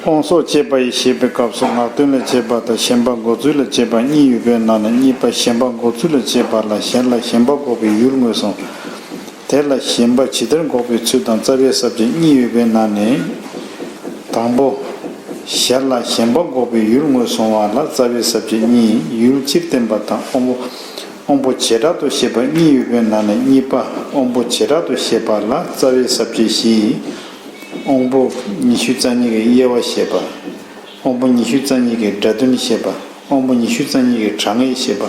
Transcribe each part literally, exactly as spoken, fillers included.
དབང་སོགས་བཅས་པ་ཡི་ཞེས་པའི་སྐབས་སུ་ངག་དོན་ལ་བྱེད་པ་དང་ཞེན་པ་འགོག་ཚུལ་ལ་བྱེད་པ་གཉིས་ཡོད་པའི་ནང་ནས་གཉིས་པ་ཞེན་པ་འགོག་ཚུལ་ལ་བྱེད་པ་ལ་གཞན་ལ་ཞེན་པ་འགོག་པའི་ཡུལ་ངོས་བཟུང་། དེ་ལ་ཞེན་པ་ཇི་ལྟར་འགོག་པའི་ཚུལ་དང་རྩ་བའི་ས་བཅད་གཉིས་ཡོད་པའི་ནང་ནས། དང་པོ། གཞན་ལ་ཞེན་པ་འགོག་པའི་ཡུལ་ངོས་བཟུང་བ་ལ་རྩ་བའི་ས་བཅད་གཉིས། ཡུལ་སྤྱིར་བསྟན་པ་དང་དབང་པོ། དབང་པོ་བྱེ་བྲག་ཏུ་བཤད་པ་གཉིས་ཡོད་པའི་ནང་ནས་གཉིས་པ་དབང་པོ་བྱེ་བྲག་ཏུ་བཤད་པ་ལ་རྩ་བའི་ས་བཅད་བཞི། དབང་པོ་ཉི་ཤུ་རྩ་གཉིས་ཀྱི་དབྱེ་བ་བཤད་པ། དབང་པོ་ཉི་ཤུ་རྩ་གཉིས་ཀྱི་སྒྲ་དོན་བཤད་པ། དབང་པོ་ཉི་ཤུ་རྩ་གཉིས་ཀྱི་གྲངས་ངེས་བཤད་པ།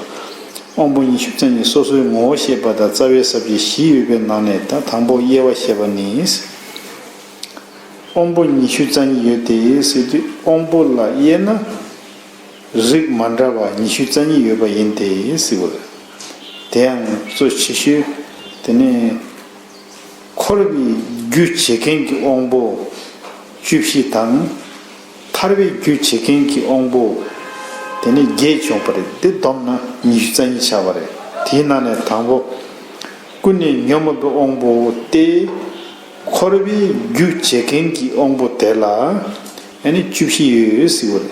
དབང་པོ་ཉི་ཤུ་རྩ་གཉིས་སོ་སོའི་ངོ་བོ་བཤད་པ་དང་རྩ་བའི་ས་བཅད་བཞི་ཡོད་པའི་ནང་ནས་ད་དང་པོ་དབྱེ་བ་བཤད་པ་ནི། དབང་པོ་ཉི་ཤུ་རྩ་གཉིས་ཡོད་དེ་ཟེར་དུས་དབང་པོ་ལ་དབྱེ་ན། རིགས་མ་འདྲ་བ་ཉི་ཤུ་རྩ་གཉིས་ཡོད་པ་ཡིན་ཏེ་ཟེར་བ་རེད། དེ་ཡང་གཙོ་ཆེ་ཤོས་དེ་ནི་འཁོར་བའི་རྒྱུ་བྱེད་མཁན་གྱི་དབང་པོ་བཅུ་བཞི་དང་། ཐར་པའི་རྒྱུ་བྱེད་མཁན་གྱི་དབང་པོ་དེ་ནི་བརྒྱད་བྱུང་བ་རེད། དེ་བསྡོམས་ན་ཉི་ཤུ་རྩ་གཉིས་ཆགས་པ་རེད། དེའི་ནང་ནས་དང་པོ། ཀུན་ནས་ཉོན་མོངས་པའི་དབང་པོ་སྟེ། འཁོར་བའི་རྒྱུ་བྱེད་མཁན་གྱི་དབང་པོ་དེ་ལ་ཨ་ནི་བཅུ་བཞི་ཡོད་ཟེར་བ་རེད།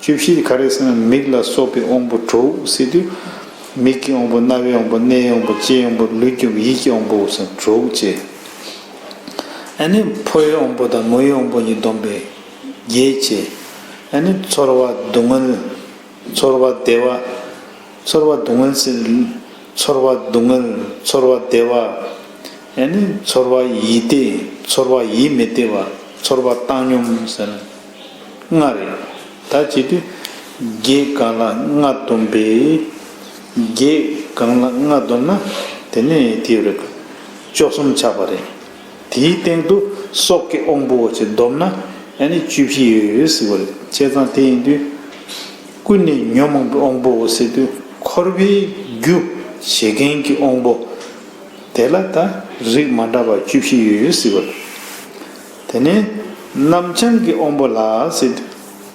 བཅུ་བཞི་ག་རེ་ཟེར་ན་མིག་ལ་སོགས་པའི་དབང་པོ་དྲུག་ཟེར་དུས། མིག་གི་དབང་པོ། རྣ་བའི་དབང་པོ། སྣའི་དབང་པོ། ལྕེའི་དབང་པོ། ལུས་ཀྱི་དབང་པོ། ཡིད་ཀྱི་དབང་པོ་ཟེར་དྲུག་བྱས། ཨ་ནི་ཕོ་བའི་དབང་པོ་དང་མོ་ཡི་དབང་པོ་གཉིས་བསྡོམས་པས་བརྒྱད་བྱས། ཨ་ནི་ཚོར་བ་སྡུག་བསྔལ། ཚོར་བ་བདེ་བ། ཚོར་བ་སྡུག་བསྔལ་ཟེར། ཚོར་བ་སྡུག་བསྔལ། ཚོར་བ་བདེ་བ། ཨ་ནི་ཚོར་བ་ཡིད་བདེ། ཚོར་བ་ཡིད་མི་བདེ་བ། ཚོར་བ་བཏང་སྙོམས་ཟེར་ན་ལྔ་རེད། ད་བྱེད་དུས་བརྒྱད་སྒང་ལ་ལྔ་བསྡོམས་པས། བརྒྱད་སྒང་ལ་ལྔ་བསྡོམས་ན་དེ་ནས་དེ་རེད། བཅུ་གསུམ་ཆགས་པ་རེད། དེའི་སྟེང་དུ་སྲོག་གི་དབང་པོ་ཅེས་བསྡོམས་ན་ཨ་ནི་བཅུ་བཞི་ཡོད་ཟེར་བ་རེད། བྱས་ཙང་དེ་ཡིན་དུས། ཀུན་ནས་ཉོན་མོངས་པའི་དབང་པོ་ཟེར་དུས་འཁོར་བའི་རྒྱུ་བྱེད་མཁན་གྱི་དབང་པོ། དེ་ལ་ད་རིགས་མ་འདྲ་བ་བཅུ་བཞི་ཡོད་ཟེར་བ་རེད། དེ་ནས་རྣམ་བྱང་གི་དབང་པོ་ལ་ཟེར་དུས་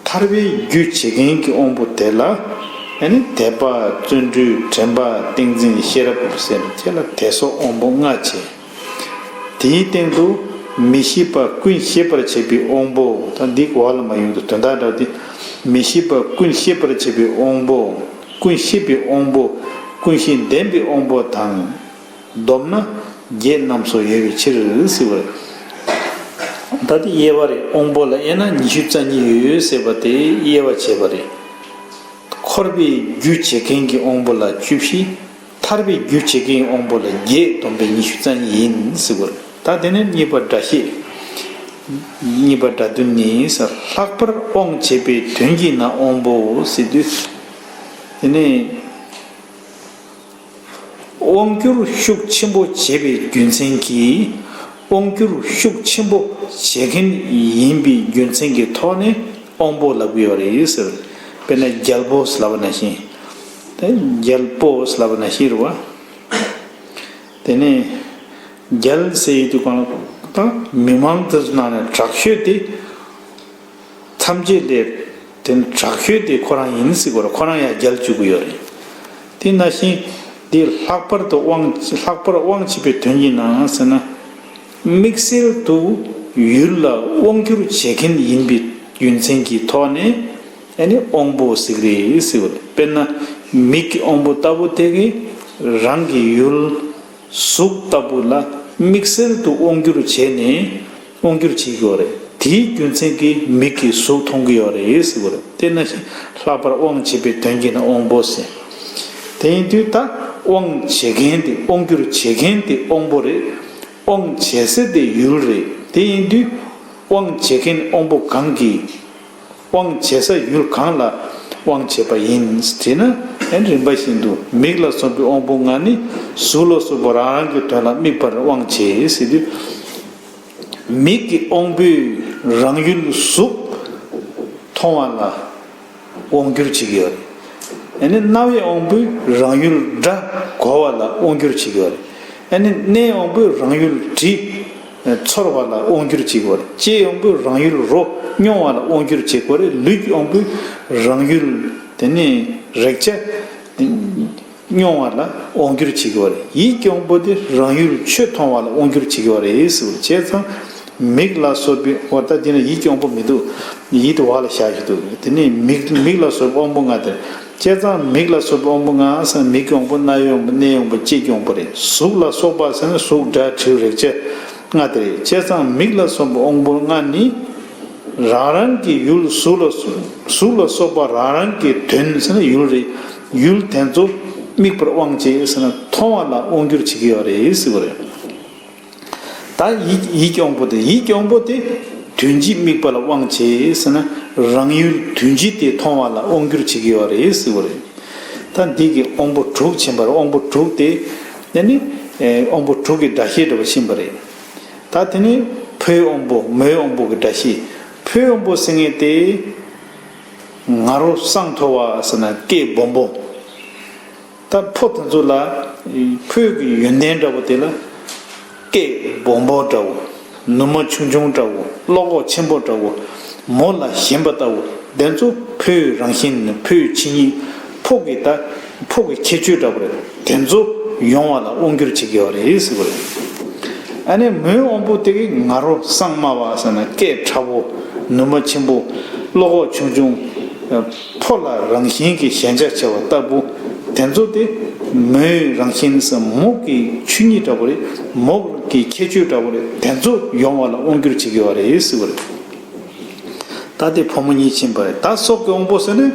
ཐར་པའི་རྒྱུ་བྱེད་མཁན་གྱི་དབང་པོ་དེ་ལ་ཨ་ནི་དད་པ། བརྩོན་འགྲུས། དྲན་པ། ཏིང་འཛིན། ཤེས་རབ་ཟེར་ཁྱེད་ལ་དད་སོགས་དབང་པོ་ལྔ་བྱས། དེའི་སྟེང་དུ་མི་ཤེས་པ་ཀུན་ཤེས་པར་བྱེད་པའི་དབང་པོ། ད་འདི་གོ་བ་ལ་མ་ཡོང་དུས་དོན་དག་འདྲ་སྟེ། མི་ཤེས་པ་ཀུན་ཤེས་པར་བྱེད་པའི་དབང་པོ། ཀུན་ཤེས་པའི་དབང་པོ། ཀུན་ཤེས་ལྡན་པའི་དབང་པོ་དང་བསྡོམས་ན་བརྒྱད་རྣམས་སུ་ཡོད་པའི་ཕྱིར་ཟེར་བ་རེད། ད་དེ་དབྱེ་བ་རེད། དབང་པོ་ལ་དབྱེ་ན་ཉི་ཤུ་རྩ་གཉིས་ཡོད་ཟེར་བ་དེ་དབྱེ་བ་བྱས་པ་རེད། འཁོར་བའི་རྒྱུ་བྱེད་མཁན་གྱི་དབང་པོ་ལ་བཅུ་བཞི། ཐར་པའི་རྒྱུ་བྱེད་མཁན་གྱི་དབང་པོ་ལ་བརྒྱད་བསྡོམས་པས་ཉི་ཤུ་རྩ་གཉིས་ཡིན་ཟེར་བ་རེད། ད་དེ་ནས་གཉིས་པ་སྒྲ་བཤད། གཉིས་པ་སྒྲ་དོན་ནི་ལྷག་པར་དབང་བྱེད་པའི་དོན་གྱིས་ན་དབང་པོའོ་ཟེར་དུས། དེ་ནས་དབང་སྒྱུར་ཤུགས་ཆེན་པོ་བྱེད་པའི་རྒྱུ་མཚན་གྱིས། དབང་སྒྱུར་ཤུགས་ཆེན་པོ་བྱེད་མཁན་ཡིན་པའི་རྒྱུ་མཚན་གྱི་ཐོག་ནས་དབང་པོ་ལབ་ཀྱི་ཡོད་རེད་ཟེར། དཔེར་ན་རྒྱལ་པོ་ལབ་པ་ནང་བཞིན། དེ་རྒྱལ་པོ་ལབ་པ་ནང་བཞིན་རེད་བ། དེ་ནས་རྒྱལ་ཟེར་ཡོད་དུས་གང་ལ་ད་མི་མང་དེ་ཚོ་ནང་ནས་དྲག་ཤོས་དེ། ཐམས་ཅད་ལས་དེ་ནི་དྲག་ཤོས་དེ་ཁོ་རང་ཡིན་ཟེར་གོ་ར། ཁོ་རང་ཡང་རྒྱལ་བཅུག་གི་ཡོད་རེད། དེ་ནང་བཞིན་དེ་ལྷག་པར་དུ་དབང་ལྷག་པར་དབང་བྱེད་པའི་དོན་ཡིན་ནམ་ཟེར་ན། དམིགས་བསལ་དུ་ཡུལ་ལ་དབང་སྒྱུར་བྱེད་མཁན་ཡིན་པའི་རྒྱུ་མཚན་གྱི་ཐོག་ནས་ཨ་ནི་དབང་པོ་ཟེར་གི་རེད་ཟེར་བ་རེད། དཔེར་ན་མིག་གི་དབང་པོ་ལྟ་བུ་དེ་གིས་རང་གི་ཡུལ། གཟུགས་ལྟ་བུ་ལ་དམིགས་བསལ་དུ་དབང་སྒྱུར་བྱས་ནས་དབང་སྒྱུར་བྱེད་ཀྱི་ཡོད་རེད། དེའི་རྒྱུ་མཚན་གྱིས་མིག་གིས་གཟུགས་མཐོང་གི་ཡོད་རེད་ཟེར་བ་རེད། དེ་ནང་བཞིན་ལྷག་པར་དབང་བྱེད་པའི་དོན་གྱིས་ན་དབང་པོ་ཟེར། དེ་ཡིན་དུས་ད་དབང་བྱེད་མཁན་དེ་དབང་སྒྱུར་བྱེད་མཁན་དེ་དབང་པོ་རེད། དབང་བྱེད་ས་དེ་ཡུལ་རེད། དེ་ཡིན་དུས་དབང་བྱེད་མཁན་དབང་པོ་གང་གིས། དབང་བྱེད་ས་ཡུལ་གང་ལ་དབང་བྱེད་པ་ཡིན་དྲིས་ན། ཨན་རིམ་པ་བཞིན་དུ་མིག་ལ་སོགས་པའི་དབང་པོ་ལྔ་ནི་གཟུགས་ལ་སོགས་པ་རང་རང་གི་དོན་ལ་དམིགས་པར་དབང་བྱེད་ཟེར་དུས། མིག་གི་དབང་པོས་རང་ཡུལ་གཟུགས་མཐོང་བ་ལ་དབང་སྒྱུར་བྱེད་ཀྱི་ཡོད་རེད། ཨ་ནི་རྣ་བའི་དབང་པོས་རང་ཡུལ་སྒྲ་གོ་བ་ལ་དབང་སྒྱུར་བྱེད་ཀྱི་ཡོད་རེད། ཨ་ནི་སྣའི་དབང་པོས་རང་ཡུལ་དྲི་ཚོར་བ་ལ་དབང་སྒྱུར་བྱེད་ཀྱི་ཡོད་རེད། ལྕེའི་དབང་པོས་རང་ཡུལ་རོ་མྱོང་བ་ལ་དབང་སྒྱུར་བྱེད་ཀྱི་ཡོད་རེད། ལུས་ཀྱི་དབང་པོས་རང་ཡུལ་དེ་ནི་རེག་བྱ་མྱོང་བ་ལ་དབང་སྒྱུར་བྱེད་ཀྱི་ཡོད་རེད། ཡིད་ཀྱི་དབང་པོ་དེ་རང་ཡུལ་ཆོས་མཐོང་བ་ལ་དབང་སྒྱུར་བྱེད་ཀྱི་ཡོད་རེད་ཟེར་བ་བྱས་ཙང་ མིག་ལ་སོགས་པའི། འོ་ད་འདི་ན་ཡིད་ཀྱི་དབང་པོ་མི་འདུག་ཡིད་དེ་བར་ལ་བཞག་གི་འདུག་དེ་ནས་མིག་མིག་ལ་སོགས་པའི་དབང་པོ་ལྔ་དེ། བྱས་ཙང་མིག་ལ་སོགས་པའི་དབང་པོ་ལྔ་ཟེར་ན་མིག་གི་དབང་པོ། རྣ་བའི་དབང་པོ། སྣའི་དབང་པོ། ལྕེ་ཡི་དབང་པོ་རེད། གཟུགས་ལ་སོགས་པ་ཟེར་ན་གཟུགས་སྒྲ་དྲི་རེག་བྱ་ལྔ་དེ་རེད། བྱས་ཙང་མིག་ལ་སོགས་པའི་དབང་པོ་ལྔ་ནི་རང་རང་གི་ཡུལ། གཟུགས་ལ་གཟུགས་ལ་སོགས་པ་རང་རང་གི་དོན་ཟེར་ན་ཡུལ་རེད། ཡུལ་དེ་ཚོ་དམིགས་པར་དབང་བྱས་ཟེར་ན་མཐོང་བ་ལ་དབང་སྒྱུར་བྱེད་ཀྱི་ཡོད་རེད་ཟེར་བ་རེད། ད་ཡིད་ཡིད་ཀྱི་དབང་པོ་དེ། ཡིད་ཀྱི་དབང་པོ་དེ་དོན་སྤྱི་དམིགས་པ་ལ་དབང་བྱས་ཟེར་ན་རང་ཡུལ་དོན་སྤྱི་དེ་མཐོང་བ་ལ་དབང་སྒྱུར་བྱེད་ཀྱི་ཡོད་རེད་ཟེར་བ་རེད། ད་འདི་གི་དབང་པོ་དྲུག་ཕྱིན་པ་རེད། དབང་པོ་དྲུག་དེ་ནི་ནི་ཨེ་དབང་པོ་དྲུག་གི་སྒྲ་བཤད་འདྲ་བ་ཕྱིན་པ་རེད། ད་དེ་ནི་ཕོའི་དབང་པོ། མོའི་དབང་པོ་གི་སྒྲ་བཤད། ཕོའི་དབང་པོ་ཟེར་མཁན་དེ་ང་རོ་བསང་མཐོ་བ་ཟེར་ན་སྐད་སྦོམ་པོ། ད་ཕོ་དེ་ཚོ་ལ་ཕོ་གི་ཡོན་ཏན་འདྲ་པོ་དེ་ལ་སྐད་སྦོམ་པོ་འདྲ་བོ། ནུ་མ་ཆུང་ཆུང་འདྲ་བོ། བློ་ཁོག་ཆེན་པོ་འདྲ་བོ། མོ་ལ་ཞེན་པ་ལྟ་བུ། དེ་ཚོ་ཕོའི་རང་བཞིན། ཕོའི་ཆོས་ཉིད། ཕོ་གི་ད་ཕོ་གི་ཁྱད་ཆོས་འདྲ་བོ་རེད། དེ་ཚོ་ཡོང་བ་ལ་དབང་སྒྱུར་བྱེད་ཀྱི་ཡོད་རེད་ཟེར་བ་རེད། ཨ་ནི་མོའི་དབང་པོ་དེ་གི་ང་རོ་བསང་དམའ་བ་ཟེར་ན་སྐད་ཕྲ་བོ། ནུ་མ་ཆེན་པོ། བློ་ཁོག་ཆུང་ཆུང་། ཕོ་ལ་རང་བཞིན་གྱི་ཞེན་ཆགས་ཆེ་བ་ལྟ་བུ། དེ་ཚོ་དེ་མོའི་རང་བཞིན་ཟེར་མོ་གི་ཆོས་ཉིད་འདྲ་བོ་རེད། མོ་གི་ཁྱད་ཆོས་འདྲ་བོ་རེད། དེ་ཚོ་ཡོང་བ་ལ་དབང་སྒྱུར་བྱེད་ཀྱི་ཡོད་རེད་ཟེར་བ་རེད། ད་དེ་ཕོ་མོ་གཉིས་ཕྱིན་པ་རེད། ད་སྲོག་གི་དབང་པོ་ཟེར་ན་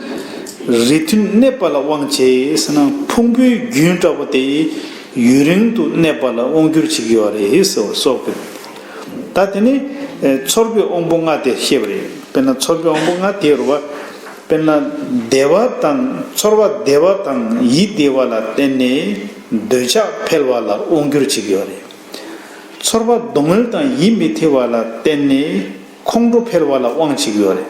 རིས་མཐུན་གནས་པ་ལ་དབང་བྱེད་ཟེར་ན་ཕུང་པོའི་རྒྱུན་འདྲ་བོ་དེ་ཡུན་རིང་དུ་གནས་པ་ལ་དབང་སྒྱུར་བྱེད་ཀྱི་ཡོད་རེད་ཟེར་བ། སྲོག་གི། ད་དེ་ནི་ཚོར་བའི་དབང་པོ་ལྔ་དེ་བཤད་པ་རེད། དཔེར་ན་ཚོར་བའི་དབང་པོ་ལྔ་དེ་རུ་བ། དཔེར་ན་བདེ་བ་དང་། ཚོར་བ་བདེ་བ་དང་ཡིད་བདེ་བ་ལ་བརྟེན་ནས་འདོད་ཆགས་འཕེལ་བ་ལ་དབང་སྒྱུར་བྱེད་ཀྱི་ཡོད་རེད། ཚོར་བ་སྡུག་བསྔལ་དང་ཡིད་མི་བདེ་བ་ལ་བརྟེན་ནས་ཁོང་ཁྲོ་འཕེལ་བ་ལ་དབང་བྱེད་ཀྱི་ཡོད་རེད།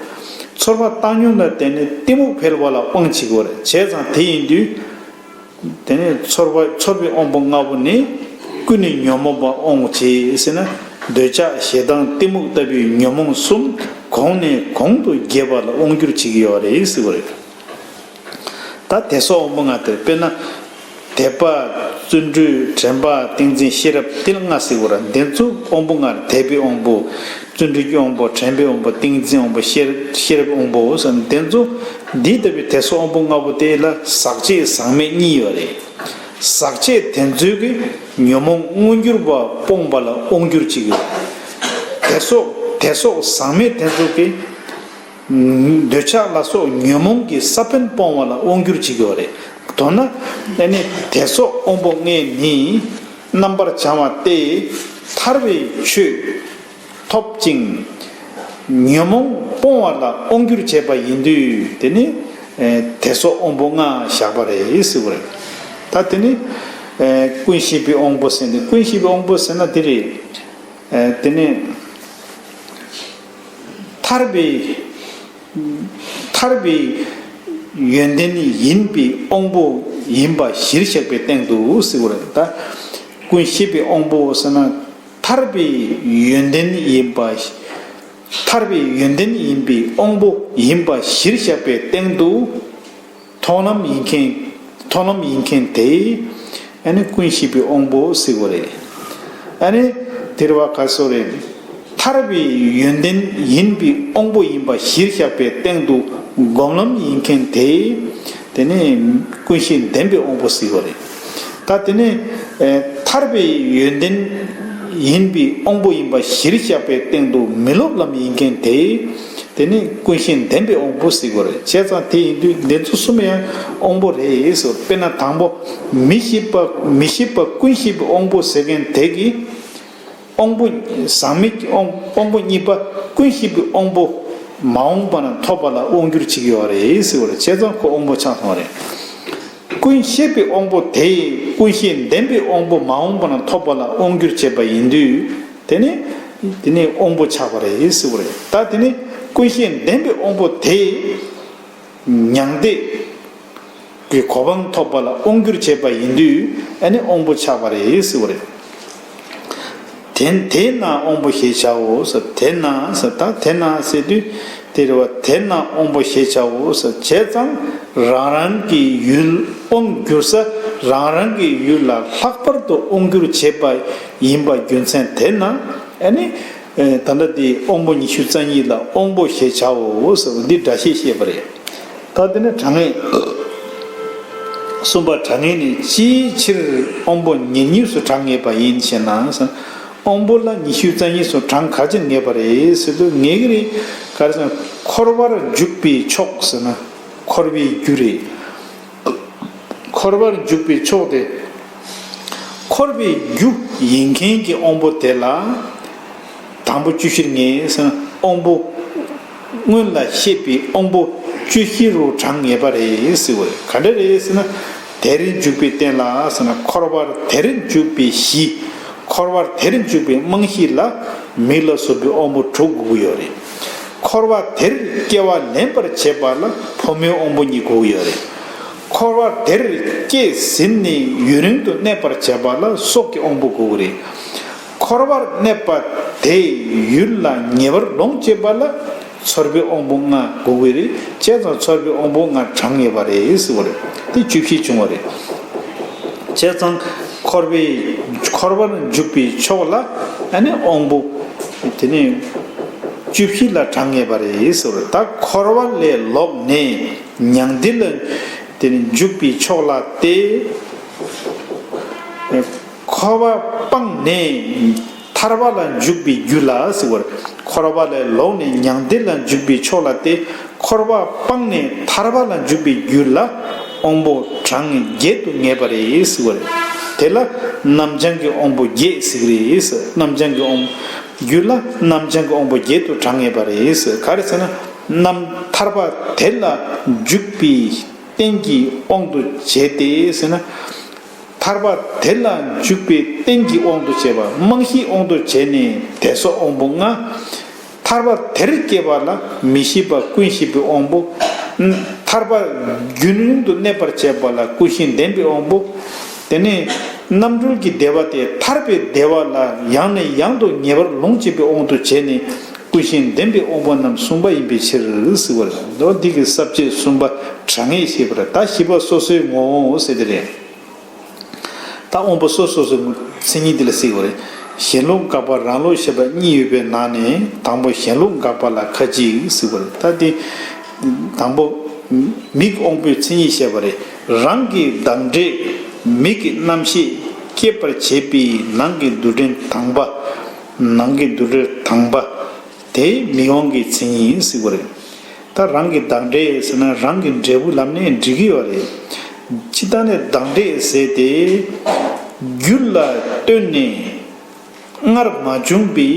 ཚོར་བ་བཏང་སྙོམས་ལ་བརྟེན་ནས་གཏི་མུག་འཕེལ་བ་ལ་དབང་བྱེད་ཀྱི་ཡོད་རེད། བྱས་ཙང་དེ་ཡིན་དུས། དེ་ནས་ཚོར་བ། ཚོར་བའི་དབང་པོ་ལྔ་པོ་ནི་ཀུན་ནས་ཉོན་མོངས་པ་དབང་བྱེད་ཟེར་ན། འདོད་ཆགས། ཞེ་སྡང་། གཏི་མུག་ལྟ་བུའི་ཉོན་མོངས་གསུམ་གོང་ནས་གོང་དུ་རྒྱས་པ་ལ་དབང་སྒྱུར་བྱེད་ཀྱི་ཡོད་རེད་ཟེར་བ་རེད། ད་དད་སོགས་དབང་པོ་ལྔ་དེ་དཔེར་ན། དད་པ། བརྩོན་འགྲུས། དྲན་པ། ཏིང་འཛིན། ཤེས་རབ། དེ་ལ་ལྔ་ཟེར་བ་རེད། དེ་ཚོ་དབང་པོ་ལྔ་རེད། དད་པའི་དབང་པོ། བརྩོན་འགྲུས་ཀྱི་དབང་པོ། དྲན་པའི་དབང་པོ། ཏིང་འཛིན་དབང་པོ། ཤེས་ཤེས་རབ་དབང་པོ་ཟེར་ན་དེ་ཚོ། འདི་ལྟ་བུའི་དད་སོགས་དབང་པོ་ལྔ་པོ་དེ་ལ་ཟག་བཅས་ཟག་མེད་གཉིས་ཡོད་རེད། ཟག་བཅས་དེ་ཚོས་ཀྱི་ཉོན་མོངས་མངོན་གྱུར་པ་སྤོང་བ་ལ་དབང་སྒྱུར་བྱེད་ཀྱི་ཡོད། དད་སོགས་དད་སོགས་ཟག་མེད་དེ་ཚོ་གི་འདོད་ཆགས་ལ་སོགས་ཉོན་མོངས་ཀྱི་ས་བོན་སྤོང་བ་ལ་དབང་སྒྱུར་བྱེད་ཀྱི་ཡོད་རེད། མདོར་ན་ཨ་ནི་དད་སོགས་དབང་པོ་ལྔས་ནི་རྣམ་པར་བྱང་བ་སྟེ། ཐར་པའི་ཆོས་ཐོབ་ཅིང་ཉོན་མོངས་སྤོང་བ་ལ་དབང་སྒྱུར་བྱེད་པ་ཡིན་དུས་དེ་ནི་ཨེ་དད་སོགས་དབང་པོ་ལྔ་བཞག་པ་རེད་ཟེར་བ་རེད། ད་དེ་ནི་ཨེ་ཀུན་ཤེས་པའི་དབང་པོ་ཟེར་ནས། ཀུན་ཤེས་པའི་དབང་པོ་ཟེར་ན་དེ་རེད། ཨེ་དེ་ནི་ཐར་པའི་ཐར་པའི་ཡོན་ཏན་ཡིན་པའི་དབང་པོ་ཡིན་པ་གཞིར་བཞག་པའི་སྟེང་དུ་ཟེར་བ་རེད། ད་ཀུན་ཤེས་པའི་དབང་པོ་ཟེར་ན། ཐར་པའི་ཡོན་ཏན་ཡིན་པ། ཐར་པའི་ཡོན་ཏན་ཡིན་པའི་དབང་པོ་ཡིན་པ་གཞིར་བཞག་པའི་སྟེང་དུ། མཐོང་ལམ་ཡིན་མཁན། མཐོང་ལམ་ཡིན་མཁན་དེ་ཨ་ནི་ཀུན་ཤེས་པའི་དབང་པོ་ཟེར་བ་རེད། ཨ་ནི་དེ་རུ་བ་ག་སོ་རེད། ཐར་པའི་ཡོན་ཏན་ཡིན་པའི་དབང་པོ་ཡིན་པ་གཞིར་བཞག་པའི་སྟེང་དུ་སྒོམ་ལམ་ཡིན་མཁན་དེ། དེ་ནི་ཀུན་ཤེས་ལྡན་པའི་དབང་པོ་ཟེར་བ་རེད། ད་དེ་ནི་ཨེ་ཐར་པའི་ཡོན་ཏན་ཡིན་པའི་དབང་པོ་ཡིན་པ་གཞིར་བཞག་པའི་སྟེང་དུ་མི་སློབ་ལམ་ཡིན་མཁན་དེ། དེ་ནི་ཀུན་ཤེས་ལྡན་པའི་དབང་པོ་ཟེར་དགོས་རེད། བྱས་ཙང་དེ་ཡིན་དུས་འདི་ཚོ་གསུམ་ཡང་དབང་པོ་རེད་ཟེར། དཔེར་ན་དང་པོ་མི་ཤེས་པ། མི་ཤེས་པ་ཀུན་ཤེས་པའི་དབང་པོ་ཟེར་མཁན་དེ་གི་དབང་པོ་ཟག་མེད་ཀྱི་དབང་དབང་པོ་གཉིས་པ་ཀུན་ཤེས་པའི་དབང་པོ་མ་འོངས་པ་ན་ཐོབ་པ་ལ་དབང་སྒྱུར་བྱེད་ཀྱི་ཡོད་རེད་ཟེར་བ་རེད། བྱས་ཙང་ཁོ་དབང་པོ་ཆགས་སོང་བ་རེད། ཀུན་ཤེས་པའི་དབང་པོ་དེས་ཀུན་ཤེས་ལྡན་པའི་དབང་པོ་མ་འོངས་པ་ན་ཐོབ་པ་ལ་དབང་སྒྱུར་བྱེད་པ་ཡིན་དུས་དེ་ནི་དེ་ནི་དབང་པོ་ཆགས་པ་རེད་ཟེར་བ་རེད། ད་དེ་ནི་ཀུན་ཤེས་ལྡན་པའི་དབང་པོ་དེས་མྱང་འདས་ཀྱི་གོ་འཕང་ཐོབ་པ་ལ་དབང་སྒྱུར་བྱེད་པ་ཡིན་དུས་ཨ་ནི་དབང་པོ་ཆགས་པ་རེད་ཟེར་བ་རེད། དེ་དེས་ན་དབང་པོ་ཞེས་བྱའོ་ཟེར། དེས་ན་ཟེར། ད་དེས་ན་ཟེར་དུས་དེ་རེད་བ། དེས་ན་དབང་པོ་ཞེས་བྱའོ་ཟེར། བྱས་ཙང་རང་རང་གི་ཡུལ་དབང་སྒྱུར་ས། རང་རང་གི་ཡུལ་ལ་ལྷག་པར་དུ་དབང་སྒྱུར་བྱེད་པ་ཡིན་པ་རྒྱུ་མཚན་དེས་ན་ཨ་ནི་ ད་ལྟ་དེ་དབང་པོ་ཉི་ཤུ་རྩ་གཉིས་ལ་དབང་པོ་ཞེས་བྱའོ་ཟེར་བ་འདི་སྒྲ་བཤད་བཤད་པ་རེད། ད་དེ་ནས་དྲང་ངེས་གསུམ་པ་དྲང་ངེས་ནི། ཅིའི་ཕྱིར་དབང་པོ་ཉེར་གཉིས་སུ་གྲངས་ངེས་པ་ཡིན་ཞེ་ན། དབང་པོ་ལ་ཉི་ཤུ་རྩ་གཉིས་སུ་གྲངས་ག་ཅི་ངེས་པ་རེད་ཟེར་དུས། ངེས་ཀྱི་རེད། ག་རེ་ཟེར་ན། འཁོར་བར་འཇུག་པའི་ཕྱོགས་ཟེར་ན་འཁོར་བའི་རྒྱུ་རེད། འཁོར་བར་འཇུག་པའི་ཕྱོགས་དེ། འཁོར་བའི་རྒྱུ་ཡིན་མཁན་གྱི་དབང་པོ་དེ་ལ། དང་པོ་བཅུ་བཞིར་ངེས་ཟེར་ན། དབང་པོ་སྔོན་ལ་བཤད་པའི་དབང་པོ་བཅུ་བཞི་རུ་གྲངས་ངེས་པ་རེད་ཟེར་བ་རེད། ག་འདྲ་རེད་ཟེར་ན། དེར་འཇུག་པའི་རྟེན་ལ་ཟེར་ན། འཁོར་བར་དེར་འཇུག་པའི་གཞི། འཁོར་བར་དེར་འཇུག་པའི་རྨང་གཞི་ལ་མིག་ལ་སོགས་པའི་དབང་པོ་དྲུག་དགོས་ཀྱི་ཡོད་རེད། འཁོར་བ་དེར་སྐྱེ་བ་ལེན་པར་བྱེད་པ་ལ་ཕོ་མོའི་དབང་པོ་གཉིས་དགོས་ཀྱི་ཡོད་རེད། འཁོར་བ་དེར་སྐྱེས་ཟིན་ནས་ཡུན་རིང་དུ་གནས་པར་བྱེད་པ་ལ་སྲོག་གི་དབང་པོ་དགོས་ཀྱི་རེད། འཁོར་བར་གནས་པ་དེའི་ཡུལ་ལ་ངེས་པར་ལོངས་སྤྱད་པ་ལ་ཚོར་བའི་དབང་པོ་ལྔ་དགོས་ཀྱི་རེད། བྱས་ཙང་ཚོར་བའི་དབང་པོ་ལྔ་གྲངས་ངེས་པ་རེད་ཟེར་བ་རེད། དེ་བཅུ་བཞི་བྱུང་བ་རེད། བྱས་ཙང་འཁོར་བའི་འཁོར་བར་འཇུག་པའི་ཕྱོགས་ལ་ཨ་ནི་དབང་པོ་དེ་ནི་བཅུ་བཞི་ལ་གྲངས་ངེས་པ་རེད་ཟེར་བ་རེད། ད་འཁོར་བ་ལས་ལོག་ནས་མྱང་འདས་ལ་དེ་ནི་འཇུག་པའི་ཕྱོགས་ལ་སྟེ། འཁོར་བ་སྤངས་ནས་ཐར་པ་ལ་འཇུག་པའི་རྒྱུ་ལ་ཟེར་བ་རེད། འཁོར་བ་ལས་ལོག་ནས་མྱང་འདས་ལ་འཇུག་པའི་ཕྱོགས་ལ་སྟེ། འཁོར་བ་སྤངས་ནས་ཐར་པ་ལ་འཇུག་པའི་རྒྱུ་ལ་དབང་པོ་གྲངས་བརྒྱད་དུ་ངེས་པ་རེད་ཟེར་བ་རེད། དེ་ལ་རྣམ་བྱང་གི་དབང་པོ་བརྒྱད་ཟེར་གྱི་རེད་ཟེར། རྣམ་བྱང་གི་དབང་རྒྱུ་ལ་རྣམ་བྱང་གི་དབང་པོ་བརྒྱད་དུ་གྲངས་ངེས་པ་རེད་ཟེར། ག་རེ་ཟེར་ན། རྣམ་ཐར་པ་དེ་ལ་འཇུག་པའི་རྟེན་གྱི་དབང་དུ་བྱས་ཏེ་ཟེར་ན། ཐར་པ་དེ་ལ་འཇུག་པའི་རྟེན་གྱི་དབང་དུ་བྱས་པ། རྨང་གཞིའི་དབང་དུ་བྱས་ནས་དེ་སོགས་དབང་པོ་ལྔ། ཐར་པ་དེར་སྐྱེ་བ་ལ་མི་ཤེས་པ་ཀུན་ཤེས་པའི་དབང་པོ། ཐར་པ་རྒྱུན་རིང་དུ་གནས་པར་བྱེད་པ་ལ་ཀུན་ཤེས་ལྡན་པའི་དབང་པོ། དེ་ནས་རྣམ་གྲོལ་གྱི་བདེ་བ་དེ་ཐར་པའི་བདེ་བ་ལ་ཡང་ནས་ཡང་དུ་ངེས་པར་ལོངས་སྤྱད་པའི་དབང་དུ་བྱས་ནས་ཀུན་ཤེས་ལྡན་པའི་དབང་པོ་རྣམས་གསུངས་པ་ཡིན་པའི་ཕྱིར་ཟེར་བ་རེད། འོ་འདི་གི་ས་བཅད་གསུམ་པ་དྲང་ངེས་ཞེས་པ་རེད། ད་བཞི་པ་སོ་སོའི་ངོ་བོ་ཟེར་དེ་རེད། ད་དབང་པོ་སོ་སོ་སོའི་མཚན་ཉིད་འདི་ལ་ཟེར་བ་རེད། གཞན་ལུགས་དགག་པ་རང་ལུགས་བཤད་པ་གཉིས་ཡོད་པའི་ནང་ནས་དང་པོ་གཞན་ལུགས་དགག་པ་ལ་ཁ་ཅིག་ཟེར་བ་རེད། ད་དེ་དང་པོ་མིག་དབང་པོའི་མཚན་ཉིད་བཤད་པ་རེད། རང་གི་གདངས་འདྲེས་མིག་གི་རྣམ་ཤེས་སྐྱེད་པར་བྱེད་པའི་ནང་གི་འདུ་འབྲེལ་དང་པ། ནང་གི་འདུ་འབྲེལ་དང་པ། དེ་མིག་དབང་གི་མཚན་ཉིད་ཟེར་བ་རེད། ད་རང་གི་གདངས་འདྲེས་ཟེར་ན་རང་གི་འབྲས་བུ་ལབ་ནས་འགྲིག་གི་ཡོད་རེད། སྤྱིར་བཏང་ནས་གདངས་འདྲེས་ཟེར་ཏེ། རྒྱུད་ལ་ལྟོས་ནས་སྔར་མ་བྱུང་བའི་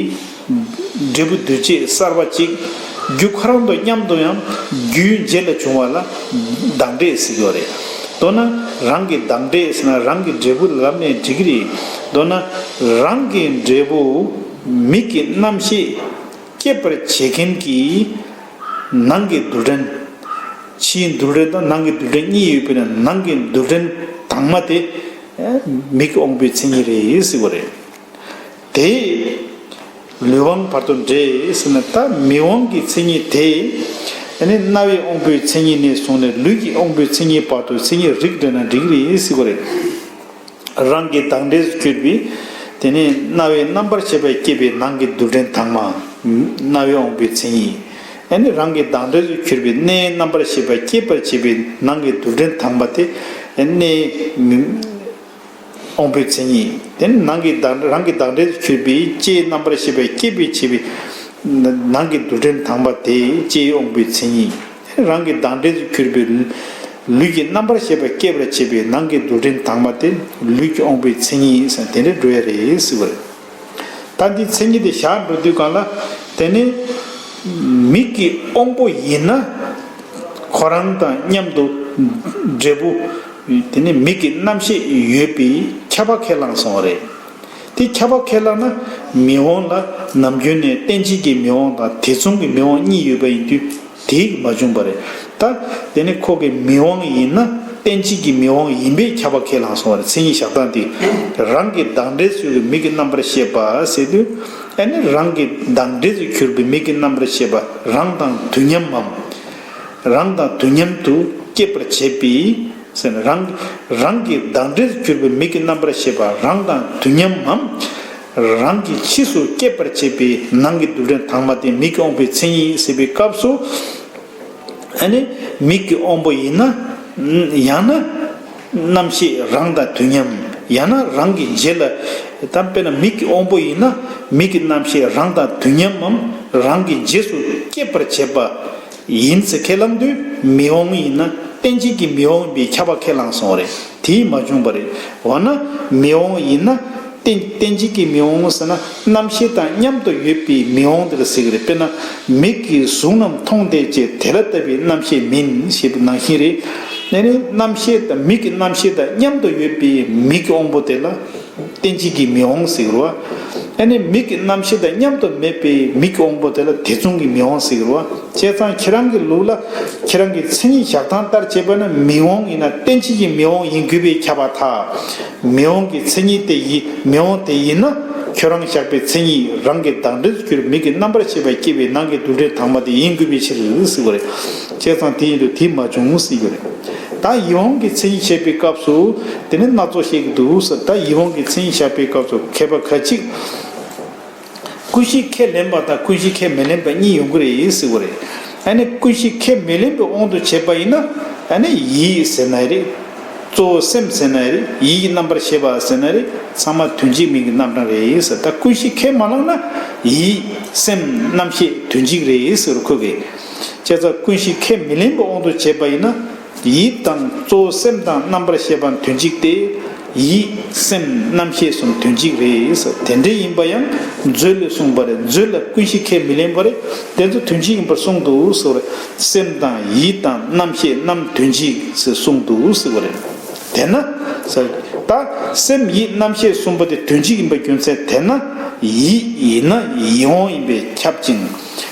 འབྲས་བུ་འདུས་བྱས་གསར་པ་གཅིག་རྒྱུ་ཁོ་རང་དང་མཉམ་དུ་ཡང་རྒྱུའི་རྗེས་ལ་བྱུང་བ་ལ་གདངས་འདྲེས་ཟེར་གྱི་ཡོད་རེད། མདོར་ན་རང་གི་གདངས་འདྲེས་ཟེར་ན་རང་གི་འབྲས་བུ་ལབ་ནས་འགྲིག་གི་རེད། མདོར་ན་རང་གི་འབྲས་བུ་མིག་གི་རྣམ་ཤེས་སྐྱེད་པར་བྱེད་མཁན་གྱི་ནང་གི་འདུ་འབྲེལ། ཕྱིའི་འདུ་འབྲེལ་དང་ནང་གི་འདུ་འབྲེལ་གཉིས་ཡོད་པས་ན་ནང་གི་འདུ་འབྲེལ་དྭངས་མ་དེ་མིག་དབང་པོའི་མཚན་ཉིད་རེད་ཟེར་བ་རེད། དེ་ལུས་དབང་བར་དུ་འདྲེས་ཟེར་ན་ད་མིག་དབང་གི་མཚན་ཉིད་དེ་ཨ་ནི་རྣ་བའི་དབང་པོའི་མཚན་ཉིད་ནས་བཟུང་ནས་ལུས་ཀྱི་དབང་པོའི་མཚན་ཉིད་བར་དུ་མཚན་ཉིད་རིགས་འདྲ་ན་འགྲིག་རེད་ཟེར་བ་རེད། རང་གི་གདངས་འདྲེས་སུ་གྱུར་པའི། དེ་ནས་རྣ་བའི་རྣམ་པར་ཤེས་པ་སྐྱེད་པའི་ནང་གི་འདུ་འབྲེལ་དྭངས་མ། རྣ་བའི་དབང་པོའི་མཚན་ཉིད། ཨ་ནི་རང་གི་གདངས་འདྲེས་སུ་གྱུར་པའི་སྣའི་རྣམ་པར་ཤེས་པ་སྐྱེད་པར་བྱེད་པའི་ནང་གི་འདུ་འབྲེལ་དྭངས་མ་དེ་སྣའི་དབང་པོའི་མཚན་ཉིད། དེ་ནི་ནང་གི་གདངས་རང་གི་གདངས་འདྲེས་སུ་གྱུར་པའི་ལྕེའི་རྣམ་པར་ཤེས་པ་སྐྱེད་པར་བྱེད་པའི་ནང་གི་འདུ་འབྲེལ་དྭངས་མ་དེ་ལྕེའི་དབང་པོའི་མཚན་ཉིད། རང་གི་གདངས་འདྲེས་སུ་གྱུར་པའི་ལུས་ཀྱི་རྣམ་པར་ཤེས་པ་སྐྱེད་པར་བྱེད་པའི་ནང་གི་འདུ་འབྲེལ་དྭངས་མ་དེ་ལུས་ཀྱི་དབང་པོའི་མཚན་ཉིད་ཟེར་དེ་འདྲ་འགྲོ་ཡ་རེད་ཟེར་བ་རེད། ད་འདི་མཚན་ཉིད་དེ་བཞག་འགྲོ་དུས་གང་ལ། དེ་ནི་མིག་གི་དབང་པོ་ཡིན་ན་ཁོ་རང་དང་མཉམ་དུ་འབྲས་བུ། དེ་ནི་མིག་གི་རྣམ་ཤེས་ཡོད་པའི་ཁྱབ་པ་ཁས་བླངས་སོང་བ་རེད། དེ་ཁྱབ་པ་ཁས་བླངས་ན་མིག་དབང་ལ་ནམ་རྒྱུན་ནས་རྟེན་བྱེད་ཀྱི་མིག་དབང་དང་དེ་མཚུངས་ཀྱི་མིག་དབང་གཉིས་ཡོད་པ་ཡིན་དུས་དེ་མ་བྱུང་བ་རེད། ད་དེ་ནི་ཁོ་གི་མིག་དབང་ཡིན་ན་རྟེན་བྱེད་ཀྱི་མིག་དབང་ཡིན་པས་ཁྱབ་པ་ཁས་བླངས་སོང་བ་རེད། མཚན་ཉིད་བཞག་སྟངས་དེ་རང་གི་གདངས་འདྲེས་སུ་གྱུར་པའི་མིག་གི་རྣམ་པར་ཤེས་པ་ཟེར་དུས། ཨ་ནི་རང་གི་གདངས་འདྲེས་སུ་གྱུར་པའི་མིག་གི་རྣམ་པར་ཤེས་པ་རང་དང་དུས་མཉམ་མམ། རང་དང་དུས་མཉམ་དུ་སྐྱེད་པར་བྱེད་པའི། ཟེར་ན་རང་རང་གི་གདངས་འདྲེས་སུ་གྱུར་པའི་མིག་གི་རྣམ་པར་ཤེས་པ་རང་དང་དུས་མཉམ་མམ། རང་གི་ཕྱིས་སུ་སྐྱེད་པར་བྱེད་པའི་ནང་གི་རྡུལ་ཕྲན་དྭངས་མ་དེ་མིག་གི་དབང་པོའི་མཚན་ཉིད་ཟེར་བའི་སྐབས་སུ། ཨ་ནི་མིག་གི་དབང་པོ་ཡིན་ན། ཡང་ན་རྣམ་ཤེས་རང་དང་དུས་མཉམ། ཡང་ན་རང་གི་རྗེས་ལ། ད་དཔེར་ན་མིག་གི་དབང་པོ་ཡིན་ན། མིག་གི་རྣམ་ཤེས་རང་དང་དུས་མཉམ་མམ། རང་གི་རྗེས་སུ་སྐྱེད་པར་བྱེད་པ་ཡིན་ཚེ་ཁས་བླངས་དུས། མིག་དབང་ཡིན་ན་གཏན་བྱེད་ཀྱི་མིག་དབང་ཡིན་པའི་ཁྱབ་པ་ཁས་བླངས་སོང་བ་རེད། དེས་མ་བྱུང་བ་རེད། འོ་ན་མིག་དབང་ཡིན་ན། གཏན་གཏན་བྱེད་ཀྱི་མིག་དབང་ཟེར་ན། རྣམ་ཤེས་དང་མཉམ་དུ་ཡོད་པའི་མིག་དབང་དེ་ལ་ཟེར་གྱི་རེད། དཔེར་ན། མིག་གིས་གཟུགས་རྣམས་མཐོང་བདེ་ཅེས། དེ་ལ་ལྟ་བའི་རྣམ་ཤེས་མིན་ཞེས་པའི་ནང་བཞིན་རེད། ཨ་ནི་རྣམ་ཤེས་དང་། མིག་གི་རྣམ་ཤེས་དང་མཉམ་དུ་ཡོད་པའི་མིག་གི་དབང་པོ་དེ་ལ་གཏན་བྱེད་ཀྱི་མིག་དབང་ཟེར་གྱི་རེད་བ། ཨ་ནི་མིག་གི་རྣམ་ཤེས་དང་མཉམ་དུ་མེད་པའི་མིག་གི་དབང་པོ་དེ་ལ་དེ་མཚུངས་ཀྱི་མིག་དབང་ཟེར་གྱི་རེད་བ། བྱས་ཙང་ཁྱེད་རང་གི་ལུགས་ལ། ཁྱེད་རང་གི་མཚན་ཉིད་བཞག་སྟངས་ལྟར་བྱས་པ་ན། མིག་དབང་ཡིན་ན་གཏན་བྱེད་ཀྱི་མིག་དབང་ཡིན་དགོས་པས་ཁྱབ་པར་ཐལ། མིག་དབང་གི་མཚན་ཉིད་དེ་ཡིན། མིག་དབང་དེ་ཡིན་ན། ཁྱོད་རང་བཞག་པའི་མཚན་ཉིད་རང་གི་བདག་འབྲས་སུ་གྱུར། མིག་གི་རྣམ་པར་ཤེས་པ་སྐྱེ་བའི་ནང་གི་རྡུལ་ཕྲན་དྭངས་མ་དེ་ཡིན་དགོས་པའི་ཕྱིར་ཟེར་བ་རེད། བྱས་ཙང་དེ་ཡིན་དུས་དེ་མ་བྱུང་ཟེར་རྒྱུ་རེད། ད་ཡིད་དབང་གི་མཚན་ཉིད་བཤད་པའི་སྐབས་སུ། དེ་ནི་སྣ་ཚོགས་བཤད་ཀྱི་འདུག་ཟེར། ད་ཡིད་དབང་གི་མཚན་ཉིད་བཞག་པའི་སྐབས་སུ་མཁས་པ་ཁ་ཅིག་ཀུན་གཞི་ཁས་ལེན་པ་དང་ཀུན་གཞི་ཁས་མི་ལེན་པ་གཉིས་ཡོང་གི་རེད་ཟེར་བ་རེད། ཨ་ནི་ཀུན་གཞི་ཁས་མི་ལེན་པའི་དབང་དུ་བྱས་པ་ཡིན་ན། ཨ་ནི་ཡིད་ཟེར་ན་རེད། གཙོ་བོ་སེམས་ཟེར་ན་རེད། ཡིད་ཀྱི་རྣམ་པར་ཤེས་པ་ཟེར་ན་རེད། ཚང་མ་དོན་གཅིག་མིང་གི་རྣམ་གྲངས་རེད་ཟེར། ད་ཀུན་གཞི་ཁས་མ་བླངས་ན། ཡིད་སེམས་རྣམ་ཤེས་དོན་གཅིག་རེད་ཟེར་ཁོ་གིས། བྱས་ཙང་ཀུན་གཞི་ཁས་མི་ལེན་པའི་དབང་དུ་བྱས་པ་ཡིན་ན། ཡིད་དང་གཙོ་བོ་སེམས་དང་རྣམ་པར་ཤེས་པ་དོན་གཅིག་སྟེ། ཡིད་སེམས་རྣམ་ཤེས་གསུམ་དོན་གཅིག་རེད་ཟེར། དེ་འདྲ་ཡིན་པ་ཡང་མཛོད་ལས་གསུངས་པ་རེད། མཛོད་ལ་ཀུན་གཞི་ཁས་མི་ལེན་པ་རེད། དེ་ཚོ་དོན་གཅིག་ཡིན་པར་གསུངས་འདུག་ཟེར་བ་རེད། སེམས་དང་ཡིད་དང་རྣམ་ཤེས་རྣམ་དོན་གཅིག་ཟེར་གསུངས་འདུག་ཟེར་བ་རེད། དེས་ན་ཟེར། ད་སེམས་ཡིད་རྣམ་ཤེས་གསུམ་པོ་དེ་དོན་གཅིག་ཡིན་པའི་རྒྱུ་མཚན། དེས་ན་ཡིད་ཡིན་ན་ཡིད་དབང་ཡིན་པས་ཁྱབ་ཅིང་།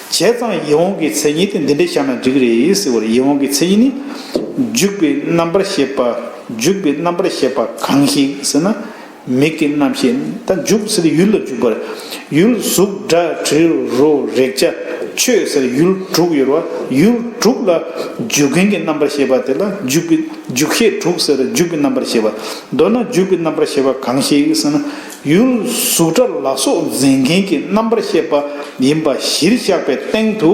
བྱས་ཙང་ཡིད་དབང་གི་མཚན་ཉིད་དེ་འདི་འདྲ་བཞག་ན་འགྲིག་གི་རེད་ཟེར་བ་རེད། ཡིད་དབང་གི་མཚན་ཉིད་ནི། འཇུག་པའི་རྣམ་པར་ཤེས་པ། འཇུག་པའི་རྣམ་པར་ཤེས་པ་གང་ཞིག་ཟེར་ན། མིག་གི་རྣམ་ཤེས། ད་འཇུག་ཟེར་ཡུལ་ལ་འཇུག་པ་རེད། ཡུལ་གཟུགས་སྒྲ་དྲི་རོ་རེག་བྱ་ཆོས་ཟེར་ཡུལ་དྲུག་ཡོད་རེད་བ། ཡུལ་དྲུག་ལ་འཇུག་མཁན་གྱི་རྣམ་པར་ཤེས་པ་དེ་ལ་འཇུག་པའི་འཇུག་ཤེས་དྲུག་ཟེར། འཇུག་པའི་རྣམ་པར་ཤེས་པ། མདོར་ན་འཇུག་པའི་རྣམ་པར་ཤེས་པ་གང་ཞིག་ཟེར་ན། ཡུལ་གཟུགས་སྒྲ་ལ་སོགས་འཛིན་མཁན་གྱི་རྣམ་པར་ཤེས་པ་ཡིན་པ་གཞིར་བཞག་པའི་སྟེང་དུ།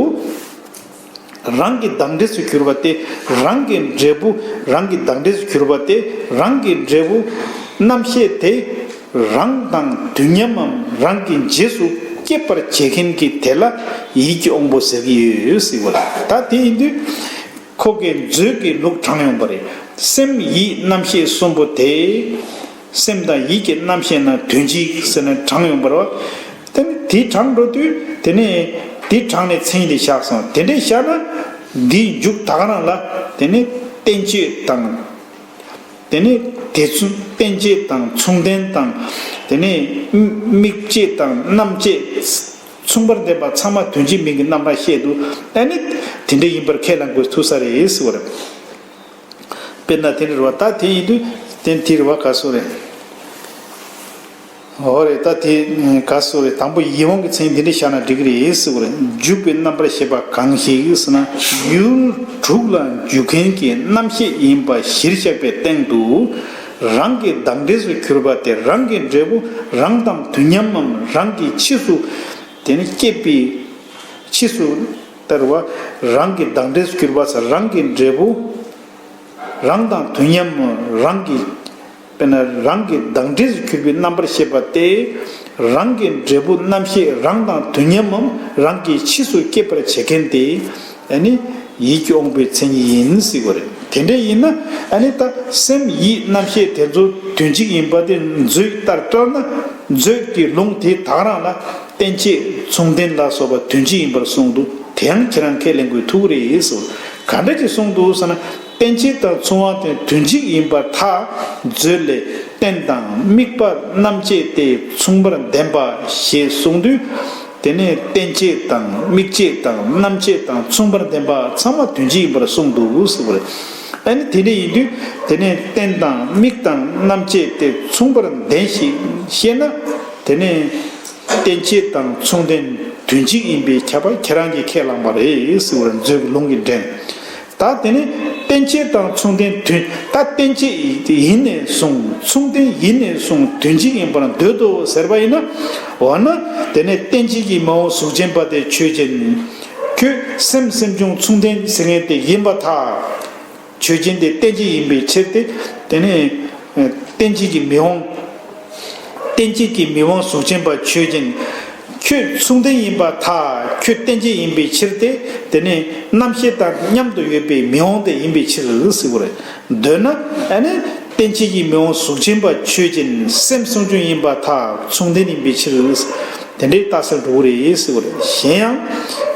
རང་གི་བདག་འབྲས་སུ་གྱུར་པ་སྟེ། རང་གི་འབྲས་བུ་རང་གི་བདག་འབྲས་སུ་གྱུར་པ་སྟེ། རང་གི་འབྲས་བུ་རྣམ་ཤེས་དེ་རང་དང་དུས་མཉམ་མམ། རང་གི་རྗེས་སུ་སྐྱེད་པར་བྱེད་མཁན་གྱི་དེ་ལ་ཡིད་ཀྱི་དབང་པོ་ཟེར་གྱི་ཡོད་ཟེར་བ་རེད། ད་དེ་ཡིན་དུས་ཁོ་གིས་མཛོད་ཀྱི་ལུགས་དྲངས་ཡོང་པ་རེད། སེམས་ཡིད་རྣམ་ཤེས་གསུམ་པོ་དེ། སེམས་དང་ཡིད་ཀྱི་རྣམ་ཤེས་རྣམས་དོན་གཅིག་ཟེར་ནས་དྲངས་ཡོང་པ་རེད་བ། དེ་ནི་དེ་དྲངས་འགྲོ་དུས་དེ་ནས་དེ་དྲངས་ནས་མཚན་ཉིད་དེ་བཞག་སོང་། དེ་འདྲས་བཞག་ན་འདིའི་མཇུག་ད་ག་རང་ལ་དེ་ནི་བསྟན་བཅོས་དང་། དེ་ནི་དེ་ཚུ་བསྟན་བཅོས་དང་མཚུངས་ལྡན་དང་། དེ་ནི་དམིགས་བཅས་དང་རྣམ་བཅས་མཚུངས་པར་ལྡན་པ་ཚང་མ་དོན་གཅིག་མིང་གི་རྣམ་གྲངས་བཤད་འདུག་ཨ་ནི་དེ་འདྲ་ཡིན་པར་ཁས་བླངས་དགོས་ཐུག་ས་རེད་ཟེར་བ་རེད། དཔེར་ན་དེ་འདྲ་རེད་བ། ད་དེ་ཡིན་དུས་དེ་དེ་རེད་བ། ག་སོ་རེད། འོ་རེད། ད་དེ་ག་སོ་རེད། དང་པོ་ཡིད་དབང་གི་མཚན་འདི་འདྲ་བཞག་ན་འགྲིག་གི་རེད་ཟེར་བ་རེད། འཇུག་པའི་རྣམ་པར་ཤེས་པ་གང་ཞིག་ཟེར་ན། ཡུལ་དྲུག་ལ་འཇུག་མཁན་གྱི་རྣམ་ཤེས་ཡིན་པ་གཞིར་བཞག་པའི་སྟེང་དུ། རང་གི་བདག་འབྲས་སུ་གྱུར་པ་དེ་རང་གི་འབྲས་བུ་རང་དང་དུས་མཉམ་མམ། རང་གི་ཕྱིས་སུ་དེ་ནི་སྐྱེད་པའི་ཕྱིས་སུ་ལྟར་བ། རང་གི་བདག་འབྲས་སུ་གྱུར་པ་ཟེར། རང་གི་འབྲས་བུ་རང་དང་དུས་མཉམ་རང་གི། དཔེར་ན་རང་གི་བདག་འབྲས་སུ་གྱུར་པའི་རྣམ་པར་ཤེས་པ་དེ་རང་གི་འབྲས་བུ་རྣམ་ཤེས་རང་དང་དུས་མཉམ་མམ། རང་གི་ཕྱིས་སུ་སྐྱེད་པར་བྱེད་མཁན་དེ་ཨ་ནི་ཡིད་ཀྱི་དབང་པོའི་མཚན་ཉིད་ཡིན་ཟེར་བ་རེད། དེ་འདྲ་ཡིན་ན་ཨ་ནི་ད་སེམས་ཡིད་རྣམ་ཤེས་དེ་ཚོ་དོན་གཅིག་ཡིན་པ་དེ་མཛོད་ལྟར་བཀྲལ་ན། མཛོད་ཀྱི་ལུང་དེ་དག་རང་ལ་བསྟན་བཅོས་མཚུངས་ལྡན་ལ་སོགས་པ་དོན་གཅིག་ཡིན་པར་གསུངས་འདུག་དེ་ཡང་ཁྱེད་རང་ཁས་ལེན་དགོས་ཐུག་རེད་ཟེར། ག་འདྲ་ཅིག་གསུངས་འདུག་ཟེར་ན། བསྟན་བཅོས་དང་མཚུངས་པ་དེ་དོན་གཅིག་ཡིན་པར་ཐལ། མཛོད་ལས། རྟེན་དང་དམིགས་པ་རྣམ་བཅད་དེ་མཚུངས་པར་ལྡན་པ་ཞེས་གསུངས་དུས། དེ་ནས་བསྟན་བཅོས་དང་དམིགས་བཅས་དང་རྣམ་བཅད་དང་མཚུངས་པར་ལྡན་པ་ཚང་མ་དོན་གཅིག་ཡིན་པར་གསུངས་འདུག་ཟེར་བ་རེད། ཨ་ནི་དེ་འདྲ་ཡིན་དུས་དེ་ནས་རྟེན་དང་དམིགས་དང་རྣམ་བཅད་དེ་མཚུངས་པར་ལྡན་ཞེས་བཤད་ན། དེ་ནས་བསྟན་བཅོས་དང་མཚུངས་ལྡན་དོན་གཅིག་ཡིན་པའི་ཁྱབ་པ་ཁྱེད་རང་གིས་ཁས་བླངས་པ་རེད་ཟེར་བ་རེད། མཛོད་ཀྱི་ལུང་གིས་འདྲེན། ད་དེ་ནས་ རྟེན་བྱེད་དང་མཚུངས་ལྡན་དོན། ད་རྟེན་བྱེད་ཡིན་ནས་བཟུང་མཚུངས་ལྡན་ཡིན་ནས་བཟུང་དོན་གཅིག་ཡིན་པར་འདོད་དོ་ཟེར་བ་ཡིན་ན། འོ་ན་དེ་ནས་རྟེན་བྱེད་ཀྱི་མི་དབང་གཟུགས་ཅན་པ་དེ་ཆོས་ཅན། ཁྱོད་སེམས་སེམས་བྱུང་མཚུངས་ལྡན་ཟེར་མཁན་དེ་ཡིན་པར་ཐལ། ཆོས་ཅན་དེ་རྟེན་བྱེད་ཡིན་པའི་ཕྱིར་ཏེ། དེ་ནས་རྟེན་བྱེད་ཀྱི་མི་དབང་། རྟེན་བྱེད་ཀྱི་མི་དབང་གཟུགས་ཅན་པ་ཆོས་ཅན། ཁྱོད་མཚུངས་ལྡན་ཡིན་པར་ཐལ། ཁྱོད་རྟེན་བྱེད་ཡིན་པའི་ཕྱིར་ཏེ། དེ་ནས་རྣམ་ཤེས་དང་མཉམ་དུ་ཡོད་པའི་མི་དབང་དེ་ཡིན་པའི་ཕྱིར་ཟེར་བ་རེད། འདོད་ན་ཨ་ནི་རྟེན་བྱེད་ཀྱི་མི་དབང་གཟུགས་ཅན་པ་ཆོས་ཅན། སེམས་སེམས་བྱུང་ཡིན་པར་ཐལ། མཚུངས་ལྡན་ཡིན་པའི་ཕྱིར། དེ་འདྲའི་རྟགས་གསལ་འགྲོ་གི་རེད་ཟེར་བ་རེད། གཞན་ཡང་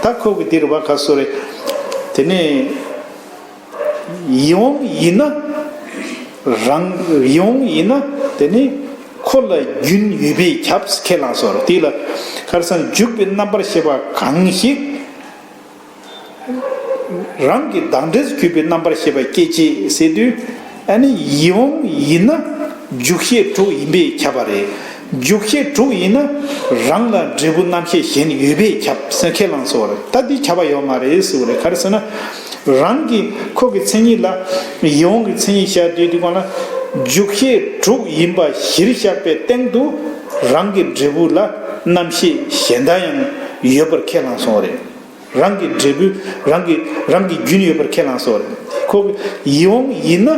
ད་ཁོ་གི་འདིར་བ་ག་སོ་རེད། དེ་ནས། ཡིད་དབང་ཡིན་ན། རང་ཡིད་དབང་ཡིན་ན་དེ་ནི་ཁོ་ལ་རྒྱུན་ཡོད་པས་ཁྱབ་ཁས་བླངས་སོ། དེ་ལ་ཁར་སང་འཇུག་པའི་རྣམ་པར་ཤེས་པ་གང་ཞིག་རང་གི་བདག་འབྲས་གྱུར་པའི་རྣམ་པར་ཤེས་པ་སྐད་ཅིག་ཟེར་དུས། ཨ་ནི་ཡིད་དབང་ཡིན་ན་འཇུག་ཤེས་དྲུག་ཡིན་པས་ཁྱབ་པ་རེད། འཇུག་ཤེས་དྲུག་ཡིན་ན་རང་ལ་འབྲས་བུ་རྣམ་ཤེས་གཞན་ཡོད་པས་ཁྱབ་ཟེར་ཁས་བླངས་སོ་རེད། ད་འདི་ཁྱབ་པ་ཡོད་མ་རེད་ཟེར་བ་རེད། ག་རེ་ཟེར་ན། རང་གི་ཁོ་གི་མཚན་ཉིད་ལ་ཡིད་དབང་གི་མཚན་ཉིད་བཤད་དུས་དེ་གོང་ལ་འཇུག་ཤེས་དྲུག་ཡིན་པ་གཞིར་བཞག་པའི་སྟེང་དུ་རང་གི་འབྲས་བུ་ལ་རྣམ་ཤེས་གཞན་དག་ཡང་ཡོད་པར་ཁས་བླངས་སོང་བ་རེད། རང་གི་འབྲས་བུ་རང་གི་རང་གི་རྒྱུན་ཡོད་པར་ཁས་བླངས་སོང་བ་རེད། ཁོ་གི་ཡིད་དབང་ཡིན་ན་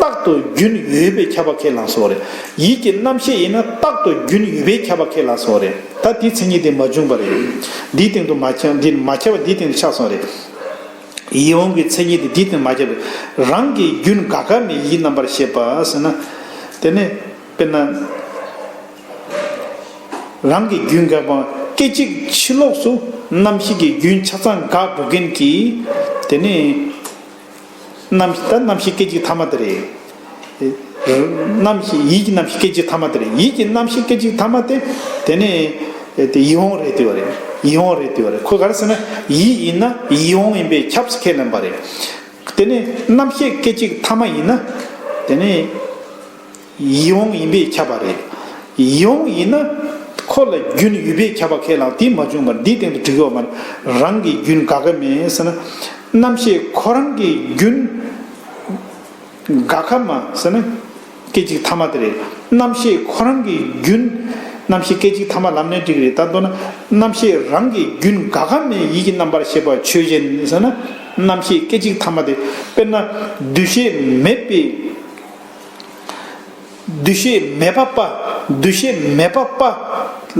རྟག་ཏུ་རྒྱུན་ཡོད་པས་ཁྱབ་པ་ཁས་བླངས་སོང་བ་རེད། ཡིད་ཀྱི་རྣམ་ཤེས་ཡིན་ན་རྟག་ཏུ་རྒྱུན་ཡོད་པས་ཁྱབ་པ་ཁས་བླངས་སོང་བ་རེད། ད་དེའི་མཚན་ཉིད་དེ་མ་བྱུང་བ་རེད། འདིའི་སྟེང་དུ་མ་ཁྱབ། འདི་མ་ཁྱབ་པ་འདིའི་སྟེང་དུ་ཆགས་སོང་བ་རེད། ཡིད་དབང་གི་མཚན་ཉིད་དེ་འདིའི་སྟེང་མ་ཁྱབ་པས། རང་གི་རྒྱུན་འགག་པ་མེད་ཡིད་རྣམ་པར་ཤེས་པ་ཟེར་ན། དེ་ནས་དཔེར་ན། རང་གི་རྒྱུན་འགག་པ། སྐད་ཅིག་ཕྱི་ལོགས་སུ་རྣམ་ཤེས་ཀྱི་རྒྱུན་ཆ་ཚང་འགག་འགྲོ་མཁན་གྱི། དེ་ནས་རྣམ་ད་རྣམ་ཤེས་སྐད་ཅིག་ཐ་མ་དེ་རེད། རྣམ་ཤེས་ཡིད་ཀྱི་རྣམ་ཤེས་སྐད་ཅིག་ཐ་མ་དེ་རེད། ཡིད་ཀྱི་རྣམ་ཤེས་སྐད་ཅིག་ཐ་མ་དེ། དེ་ནས་དེ་ཡིད་དབང་རེད་དེ་བ་རེད། ཡིད་དབང་རེད་དེ་བ་རེད། ཁོ་ག་རེ་ཟེར་ན་ཡིད་ཡིན་ན་ཡིད་དབང་ཡིན་པས་ཁྱབ་ཟེར་ཁས་ལེན་པ་རེད། དེ་ནས་རྣམ་ཤེས་སྐད་ཅིག་ཐ་མ་ཡིན་ན། དེ་ནས། ཡིད་དབང་ཡིན་པས་ཁྱབ་པ་རེད། ཡིད་དབང་ཡིན་ན་ཁོ་ལ་རྒྱུན་ཡོད་པས་ཁྱབ་པ་ཁས་བླངས། དེ་མ་བྱུང་བར་འདིའི་སྟེང་དུ་འགྲིག་ཡོད་མ་རེད། རང་གི་རྒྱུན་འགག་ག་མེད་ཟེར་ན། རྣམ་ཤེས་ཁོ་རང་གི་རྒྱུན་འགག་ག་མེད་ཟེར་ན། སྐད་ཅིག་ཐ་མ་དེ་རེད། རྣམ་ཤེས་ཁོ་རང་གི་རྒྱུན། རྣམ་ཤེས་སྐད་ཅིག་ཐ་མ་ལབ་ནས་འགྲིག་རེད། ད་མདོར་ན་རྣམ་ཤེས་རང་གི་རྒྱུན་འགག་ག་མེད་ཡིད་ཀྱི་རྣམ་པར་ཤེས་པ་ཆོས་ཅན་ཟེར་ན། རྣམ་ཤེས་སྐད་ཅིག་ཐ་མ་དེ། དཔེར་ན་འདུ་ཤེས་མེད་པའི། འདུ་ཤེས་མེད་པ་པ། འདུ་ཤེས་མེད་པ་པ་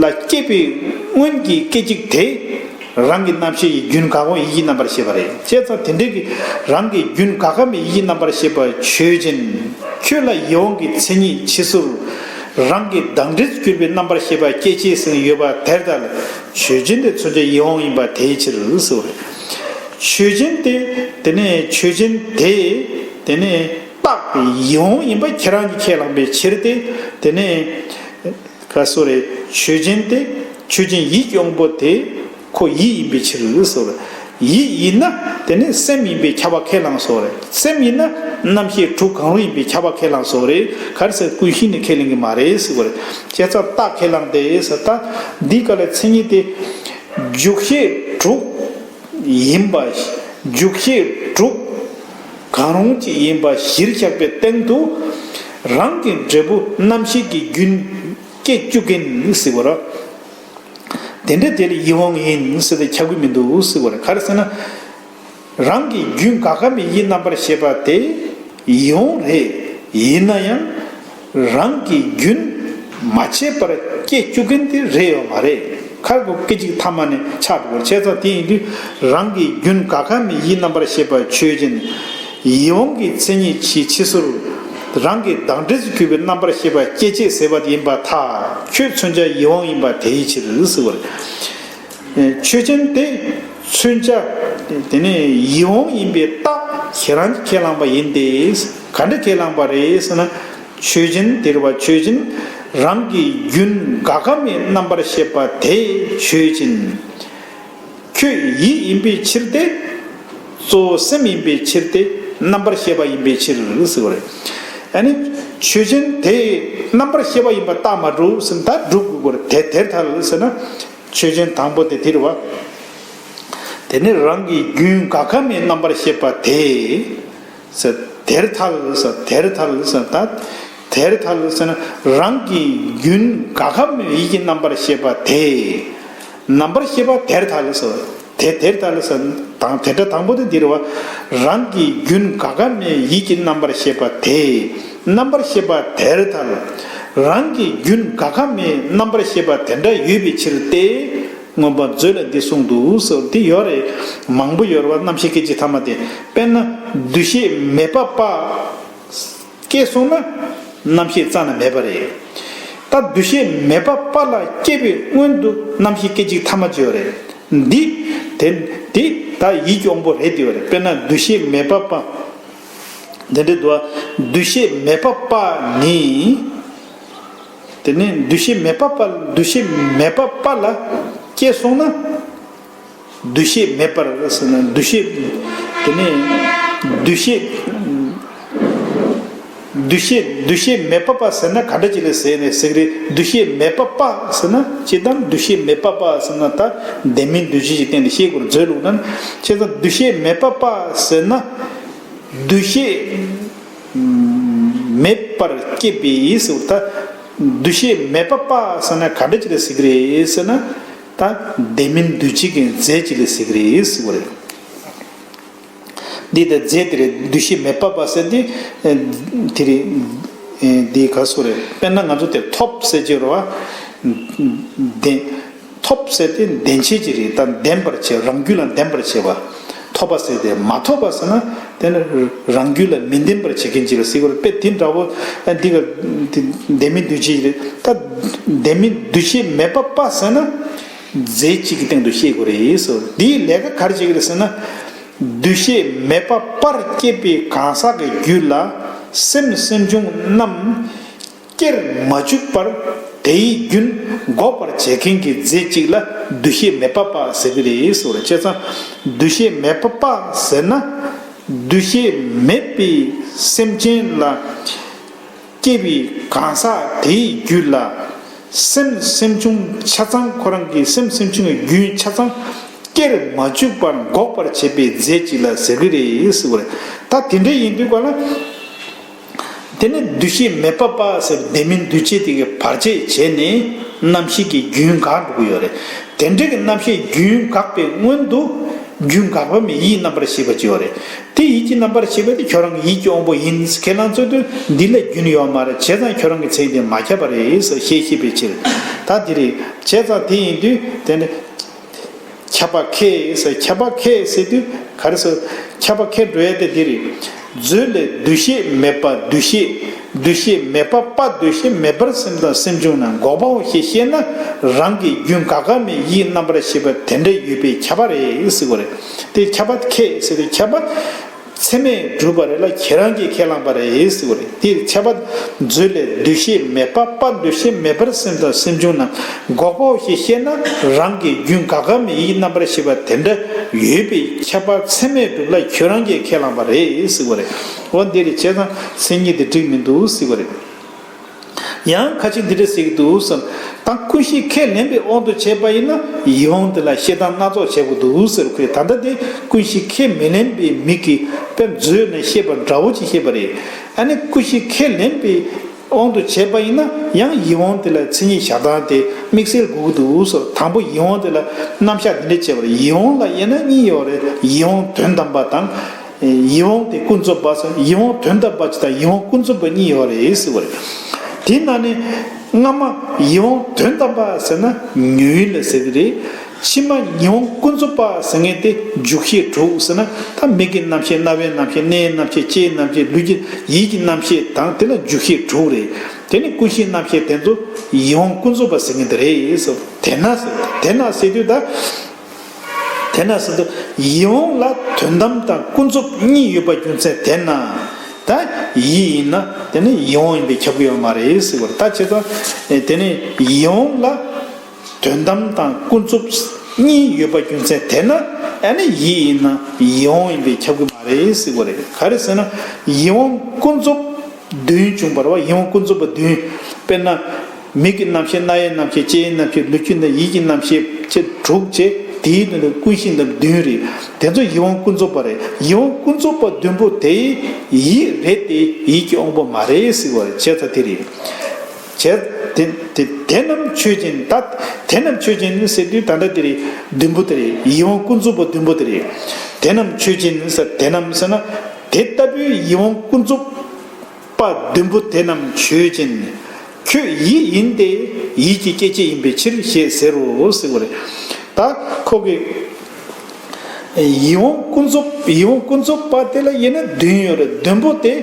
ལ་སྐྱེས་པའི་སྔོན་གྱི་སྐད་ཅིག་དེ་རང་གི་རྣམ་ཤེས་ཀྱི་རྒྱུན་འགག་འོང་ཡིད་ཀྱི་རྣམ་པར་ཤེས་པ་རེད། བྱས་ཙང་དེ་འདྲའི་གི་རང་གི་རྒྱུན་འགག་ག་མེད་ཡིད་ཀྱི་རྣམ་པར་ཤེས་པ་ཆོས་ཅན། ཁྱོད་ལ་ཡིད་དབང་གི་མཚན་ཉིད་ཕྱི་ཟུར་རང་གི་བདག་འབྲས་གྱུར་པའི་རྣམ་པར་ཤེས་པ་སྐྱེད་བྱེད་ཟེར་ཡོད་པ་དེར་ལྟར་ཆོས་ཅན་དེ་མཚོན་བྱ་ཡིད་དབང་ཡིན་པ་དེའི་ཕྱིར་ཟེར་བ་རེད། ཆོས་ཅན་དེ། དེ་ནས་ཆོས་ཅན་དེ། དེ་ནས། རྟག་ཡིད་དབང་ཡིན་པ་ཁྱེད་རང་གིས་ཁས་བླངས་པའི་ཕྱིར་ཏེ། དེ་ནས་ག་སོ་རེ། ཆོས་ཅན་ཏེ། ཆོས་ཅན་ཡིད་ཀྱི་དབང་པོ་དེ་ཁོ་ཡིད་ཡིན་པའི་ཕྱིར་སོ་རེ། ཡིད་ཡིན་ན་དེ་ནི་སེམས་ཡིན་པས་ཁྱབ་པ་ཁས་བླངས་སོ་རེ། སེམས་ཡིན་ན་རྣམ་ཤེས་དྲུག་གང་རུང་ཡིན་པས་ཁྱབ་པ་ཁས་བླངས་སོ་རེ། ག་རེ་ཟེར། ཀུན་གཞི་ནི་ཁས་ལེན་གྱི་མ་རེད་ཟེར་བ་རེད། བྱས་ཙང་རྟག་ཁས་བླངས་ཏེ་ཟེར། ད་འདི་ག་ལ་མཚན་ཉིད་དེ། འཇུག་ཤེས་དྲུག་ཡིན་པ། འཇུག་ཤེས་དྲུག་གང་རུང་གཅིག་ཡིན་པ་གཞིར་བཞག་པའི་སྟེང་དུ། རང་གི་འབྲས་བུ་རྣམ་ཤེས་ཀྱི་རྒྱུན་སྐྱེ་བཅུག་གིན་ཟེར་བ་རེད། དེ་འདྲ་དེ་ལ་ཡིད་དབང་ཡིན་ཟེར་ཏེ་ཁྱབ་ཀྱི་མི་འདུག་ཟེར་བ་རེད། ག་རེ་ཟེར་ན། རང་གི་རྒྱུན་འགག་ག་མེད་ཡིད་རྣམ་པར་ཤེས་པ་དེ་ཡིད་དབང་རེད། ཡིན་ན་ཡང་རང་གི་རྒྱུན་མ་ཆད་པར་སྐྱེ་བཅུག་མཁན་དེ་རེད་ཡོད་མ་རེད། ཁར་གོ་སྐད་ཅིག་ཐ་མ་ནས་ཆགས་འགྲོ་བར། བྱས་ཙང་དེ་ཡིན་དུས་རང་གི་རྒྱུན་འགག་ག་མེད་ཡིད་རྣམ་པར་ཤེས་པ་ཆོས་ཅན། ཡིད་དབང་གི་མཚན་ཉིད་ཕྱི་ཕྱི་ཟུར་རང་གི་བདག་འབྲས་སུ་གྱུར་པའི་རྣམ་པར་ཤེས་པ་སྐྱེད་བྱེད་ཟེར་བ་དེ་ཡིན་པར་ཐལ། ཁྱོད་མཚོན་བྱ་ཡིད་དབང་ཡིན་པ་དེའི་ཕྱིར་ཟེར་བ་རེད། ཆོས་ཅན་དེ་མཚོན་བྱ། དེ་ནས་ཡིད་དབང་ཡིན་པའི་རྟགས་ཁྱེད་རང་གིས་ཁས་བླངས་པ་ཡིན་ཏེ། ག་འདྲ་ཁས་བླངས་པ་རེད་ཟེར་ན། ཆོས་ཅན་དེ་རེད་བ། ཆོས་ཅན་རང་གི་རྒྱུན་འགག་ག་མེད་རྣམ་པར་ཤེས་པ་དེ་ཆོས་ཅན། ཁྱོད་ཡིད་ཡིན་པའི་ཕྱིར་ཏེ། གཙོ་བོ་སེམས་ཡིན་པའི་ཕྱིར་ཏེ། རྣམ་པར་ཤེས་པ་ཡིན་པའི་ཕྱིར་ཟེར་བ་རེད། ཨ་ནི་ཆོས་ཅན་དེ་རྣམ་པར་ཤེས་པ་ཡིན་པ་རྟགས་མ་གྲུབ་ཟེར་ན། ད་གྲུབ་དགོས་པ་རེད། དེ་དེར་ཐལ་ཟེར་ན། ཆོས་ཅན་དང་པོ་དེ་དེ་རེད་བ། དེ་ནི་རང་གི་རྒྱུན་འགག་ག་མེད་རྣམ་པར་ཤེས་པ་དེ། ཟེར། དེར་ཐལ་ཟེར། དེར་ཐལ་ཟེར། ད་དེར་ཐལ་ཟེར་ན་རང་གི་རྒྱུན་འགག་ག་མེད་པའི་ཡིད་ཀྱི་རྣམ་པར་ཤེས་པ་དེ། རྣམ་པར་ཤེས་པ་དེར་ཐལ་ཟེར། དེ་དེར་ཐལ་ཟེར། དང་དེ་སྒྲ་དང་པོ་དེ་འདིར་བ། རང་གི་རྒྱུན་འགག་ག་མེད་ཡིད་ཀྱི་རྣམ་པར་ཤེས་པ་དེ། རྣམ་པར་ཤེས་པ་དེར་ཐལ། རང་གི་རྒྱུན་འགག་ག་མེད་རྣམ་པར་ཤེས་པ་དེ་འདྲ་ཡོད་པའི་ཕྱིར་ཏེ། མངོན་པ་མཛོད་ལ་འདི་གསུངས་འདུག་ཟེར། འདི་ཡོད་རེད། མང་པོ་ཡོད་རེད་བ། རྣམ་ཤེས་སྐད་ཅིག་ཐ་མ་དེ། དཔེར་ན་འདུ་ཤེས་མེད་པ་པ། སྐྱེས་སོང་ན་རྣམ་ཤེས་རྩ་ནས་མེད་པ་རེད། ད་འདུ་ཤེས་མེད་པ་པ་ལ་སྐྱེས་པའི་སྔོན་དུ་རྣམ་ཤེས་སྐད་ཅིག་ཐ་མ་ཅིག་ཡོད་རེད། འདི་དེ་འདི་ད་ཡིད་ཀྱི་དབང་པོ་རེད་དེ་ཡོད་རེད། དཔེར་ན་འདུ་ཤེས་མེད་པ་པ། དེ་འདྲ་འདུག་བ། འདུ་ཤེས་མེད་པ་པ་ནི། དེ་ནས་འདུ་ཤེས་མེད་པ་པ། འདུ་ཤེས་མེད་པ་པ་ལ་སྐྱེས་སོང་ན། འདུ་ཤེས་མེད་པར་ཟེར་ན་འདུ་ཤེས། དེ་ནས་འདུ་ཤེས། འདུ་ཤེས་འདུ་ཤེས་མེད་པ་པ་ཟེར་ན་ག་འདྲ་ཅིག་ལ་ཟེར་ནས་ཟེར་གི་རེད། འདུ་ཤེས་མེད་པ་པ་ཟེར་ན་སྤྱིར་བཏང་འདུ་ཤེས་མེད་པ་པ་ཟེར་ན་ད་ལྡན་མིན་འདུ་བྱེད་ཀྱི་སྟེང་ནས་ཤེས་དགོས་རེད། མཛོད་ལུགས་ན་བྱས་ཙང་འདུ་ཤེས་མེད་པ་པ་ཟེར་ན། འདུ་ཤེས་མེད་པར་སྐྱེས་པའི་ཟེར་བ་ད། འདུ་ཤེས་མེད་པ་པ་ཟེར་ན་ག་འདྲ་ཅིག་ལ་ཟེར་གི་རེད་ཟེར་ན། ད་ལྡན་མིན་འདུ་བྱེད་ཀྱི་རྫས་ཅིག་ལ་ཟེར་གི་རེད་ཟེར་བ་རེད། འདི་ལྟར་རྫས་དེ་རེད། འདུ་ཤེས་མེད་པ་པ་ཟེར་དེ་དེ་རེད། འདི་ག་སུ་རེད། དཔེར་ན་ང་ཚོ་དེ་ཐོབ་ཟེར་གྱི་རེད་བ། ལྡན། ཐོབ་ཟེར་དེ་ལྡན་བྱེད་ཅིག་རེད། ད་ལྡན་པར་བྱེད། རང་རྒྱུད་ལ་ལྡན་པར་བྱེད་པ། ཐོབ་པ་ཟེར་དེ་མ་ཐོབ་པ་ཟེར་ན་དེ་ནི་རང་རྒྱུད་ལ་མི་ལྡན་པར་བྱེད་མཁན་ཅིག་ལ་ཟེར་གྱི་རེད། དཔེ་དེ་འདྲ་བོ་འདི་ག་ལྡན་མིན་འདུ་བྱེད་ཅིག་རེད། ད་ལྡན་མིན་འདུ་བྱེད་མེད་པ་པ་ཟེར་ན་རྫས་གཅིག་གི་སྟེང་དུ་བཤད་དགོས་རེད་ཟེར། འདིའི་ལས་ཀ་ག་རེ་བྱེད་ཀྱི་རེད་ཟེར་ན། འདུ་ཤེས་མེད་པ་པར་སྐྱེས་པའི་གང་ཟག་གི་རྒྱུད་ལ་སེམས་སེམས་བྱུང་རྣམས་སྐྱེར་མ་འཇུག་པར་དེའི་རྒྱུན་འགོག་པར་བྱེད་མཁན་གྱི་རྫས་གཅིག་ལ་འདུ་ཤེས་མེད་པ་པ་ཟེར་གྱི་རེད་ཟེར་བ་རེད། བྱས་ཙང་འདུ་ཤེས་མེད་པ་པ་ཟེར་ན། འདུ་ཤེས་མེད་པའི་སེམས་ཅན་ལ་སྐྱེ་བའི་གང་ཟག་དེའི་རྒྱུད་ལ་སེམས་སེམས་བྱུང་ཆ་ཚང་། ཁོ་རང་གི་སེམས་སེམས་བྱུང་གི་རྒྱུན་ཆ་ཚང་སྐྱེར་མ་འཇུག་པར་འགོག་པར་བྱེད་པའི་རྫས་གཅིག་ལ་ཟེར་གྱི་རེད་ཟེར་བ་རེད། ད་དེ་འདྲ་ཡིན་དུས་ག་ལ། དེ་ནི་འདུ་ཤེས་མེད་པ་པ་ཟེར་ལྡན་མིན་འདུ་བྱེད་དེ་གི་བར་ཆད་བྱས་ནས་རྣམ་ཤེས་ཀྱི་རྒྱུན་འགག་འགྲོ་གི་ཡོད་རེད། དེ་འདྲ་གི་རྣམ་ཤེས་རྒྱུན་འགག་པའི་སྔོན་དུ་རྒྱུན་འགག་པ་མེད་ཡིད་རྣམ་པར་ཤེས་པ་ཅིག་ཡོད་རེད། དེ་ཡིད་ཀྱི་རྣམ་པར་ཤེས་པ་དེ་ཁྱོད་རང་གི་ཡིད་ཀྱི་དབང་པོ་ཡིན། ཁས་བླངས་ཚོད་དུ་འདི་ལ་རྒྱུན་ཡོད་མ་རེད། བྱས་ཙང་ཁྱོད་རང་གི་མཚན་དེ་མ་ཁྱབ་པ་རེད་ཟེར་ཤེས་ཤེས་པའི་ཕྱིར། ད་འདི་རེད། བྱས་ཙང་དེ་ཡིན་དུས་དེ་ནི། ཁྱབ་པ་ཁས་ཟེར། ཁྱབ་པ་ཁས་ཟེར་དུས་ག་རེ་ཟེར། ཁྱབ་པ་ཁས་འགྲོ་ཡ་དེ་འདི་རེད། མཛོད་ལས་འདུ་ཤེས་མེད་པ་འདུ་ཤེས། འདུ་ཤེས་མེད་པ་པ་འདུ་ཤེས་མེད་པར་སེམས་དང་སེམས་བྱུང་རྣམས་འགོག་པའོ་ཞེས་བཤད་ན། རང་གི་རྒྱུན་འགག་ག་མེད་ཡིད་རྣམ་པར་ཤེས་པ་དེ་འདྲ་ཡོད་པས་ཁྱབ་པ་རེད་ཟེར་བ་རེད། དེ་ཁྱབ་པ་ཁས་ཟེར་དུས་ཁྱབ་པ་ཚད་མས་གྲུབ་པ་རེད་ལ་ཁྱེད་རང་གིས་ཁས་བླངས་པ་རེད་ཟེར་བ་རེད། དེ་ཁྱབ་པ་མཛོད་ལས་འདུ་ཤེས་མེད་པ་པ་འདུ་ཤེས་མེད་པར་སེམས་དང་སེམས་བྱུང་རྣམས་འགོག་པའོ་ཞེས་བཤད་ན། རང་གི་རྒྱུན་འགག་ག་མེད་ཡིད་རྣམ་པར་ཤེས་པ་དེ་འདྲ་ཡོད་པས་ཁྱབ་པ་ཚད་མས་གྲུབ་ལ་ཁྱོད་རང་གིས་ཁས་བླངས་པ་རེད་ཟེར་བ་རེད། འོ་འདི་རེད། བྱས་ཙང་མཚན་ཉིད་དེ་འགྲིག་མི་འདུག་ཟེར་བ་རེད། ཡང་ཁ་ཅིག་འདི་འདྲ་ཟེར་གྱི་འདུག་ཟེར། ད་ཀུན་ཤེས་ཁས་ལེན་པའི་དབང་དུ་བྱས་པ་ཡིན་ན་ཡིད་དབང་དེ་ལ་བཤད་སྟངས་སྣ་ཚོགས་བྱེད་དགོས་འདུག་ཟེར། ཁོས་ད་ལྟ་དེ་ཀུན་ཤེས་ཁས་མི་ལེན་པའི་མི་གིས་དཔེ་མཛོད་ནས་བཤད་པ་འདྲ་བོ་ཅིག་བཤད་པ་རེད། ཨ་ནི་ཀུན་ཤེས་ཁས་ལེན་པའི་དབང་དུ་བྱས་པ་ཡིན་ན་ཡང་ཡིད་དབང་དེ་ལ་མཚན་ཉིད་བཞག་སྟངས་དེ་དམིགས་བསལ་དགོས་ཀྱི་འདུག་ཟེར། དང་པོ་ཡིད་དབང་དེ་ལ་རྣམ་གཞག་འདི་འདྲ་བྱས་པ་རེད། ཡིད་དབང་ལ་དབྱེ་ན་གཉིས་ཡོད་རེད། ཡིད་དབང་དོན་དམ་པ་དང་། ཡིད་དབང་དེ་ཀུན་རྫོབ་པ་ཟེར། ཡིད་དབང་དོན་དམ་པ་ཅིག་དང་ཡིད་དབང་ཀུན་རྫོབ་པ་གཉིས་ཡོད་རེད་ཟེར་བ་རེད། དེ་ནང་ནས་སྔ་མ་ཡིད་དབང་དོན་དམ་པ་ཟེར་ན་ཉོན་ལ་ཟེར་གི་རེད། ཕྱི་མ་ཡིད་དབང་ཀུན་རྫོབ་པ་ཟེར་མཁན་དེ་འཇུག་ཤེས་དྲུག་ཟེར་ན། ད་མིག་གི་རྣམ་ཤེས། རྣ་བའི་རྣམ་ཤེས། སྣའི་རྣམ་ཤེས། ལྕེའི་རྣམ་ཤེས། ལུས་ཀྱི་ཡིད་ཀྱི་རྣམ་ཤེས་དང་དེ་ལ་འཇུག་ཤེས་དྲུག་རེད། དེ་ནི་ཀུན་ཤེས་རྣམ་ཤེས་དེ་ཚོ་ཡིད་དབང་ཀུན་རྫོབ་པ་ཟེར་མཁན་དེ་རེད་ཟེར། དེས་ན་ཟེར། དེས་ན་ཟེར་དུས་ད། དེས་ན་ཟེར་དུས་ཡིད་དབང་ལ་དོན་དམ་དང་ཀུན་རྫོབ་གཉིས་ཡོད་པ་རྒྱུ་མཚན་དེས་ན། ད་ཡིད་ཡིན་ན་དེ་ནི་ཡིད་དབང་ཡིན་པས་ཁྱབ་ཀྱི་ཡོད་མ་རེད་ཟེར་བ་རེད། ད་བྱས་ཙང་དེ་ནི་ཡིད་དབང་ལ་དོན་དམ་དང་ཀུན་རྫོབ་གཉིས་ཡོད་པ་རྒྱུ་མཚན་དེས་ན། ཨ་ནི་ཡིད་ཡིན་ན་ཡིད་དབང་ཡིན་པས་ཁྱབ་ཀྱི་མ་རེད་ཟེར་བ་རེད། ག་རེ་ཟེར་ན་ཡིད་དབང་ཀུན་རྫོབ་བདུན་བྱུང་བ་རེད་བ། ཡིད་དབང་ཀུན་རྫོབ་པ་བདུན། དཔེར་ན། མིག་གི་རྣམ་ཤེས། རྣ་ཡི་རྣམ་ཤེས། ལྕེའི་རྣམ་ཤེས། ལུས་ཀྱི་རྣམ། ཡིད་ཀྱི་རྣམ་ཤེས་བཅས་དྲུག་བཅས། དེའི་ནང་ནས་ཀུན་གཞི་རྣམ་བདུན་རེད། དེ་ཚོ་ཡིད་དབང་ཀུན་རྫོབ་པ་རེད། ཡིད་དབང་ཀུན་རྫོབ་པ་བདུན་པོ་དེ་ཡིད་རེད་དེ་ཡིད་ཀྱི་དབང་པོ་མ་རེད་ཟེར་བ་རེད། བྱས་ཙང་དེ་རེད། བྱས་དེ་དེ་དེ་རྣམས་ཆོས་ཅན། ད་དེ་རྣམས་ཆོས་ཅན་ཟེར་དུས་ད་ལྟ་དེ་རེད། བདུན་པོ་དེ་རེད། ཡིད་དབང་ཀུན་རྫོབ་པ་བདུན་པོ་དེ་རེད། དེ་རྣམས་ཆོས་ཅན་ཟེར། དེ་རྣམས་ཟེར་ན་དེ་ལྟ་བུའི་ཡིད་དབང་ཀུན་རྫོབ་པ་བདུན་པོ་དེ་རྣམས་ཆོས་ཅན། ཁྱོད་ཡིད་ཡིན་ཏེ་ཡིད་ཀྱི་སྐྱེ་མཆེད་ཡིན་པའི་ཕྱིར་ཞེས་ཟེར་རོ་ཟེར་བ་རེད། ད་ཁོ་གི་ཡིད་དབང་ཀུན་རྫོབ། ཡིད་དབང་ཀུན་རྫོབ་པ་དེ་ལ་ཡིན་ན་བདུན་ཡོད་རེད། བདུན་པོ་དེ་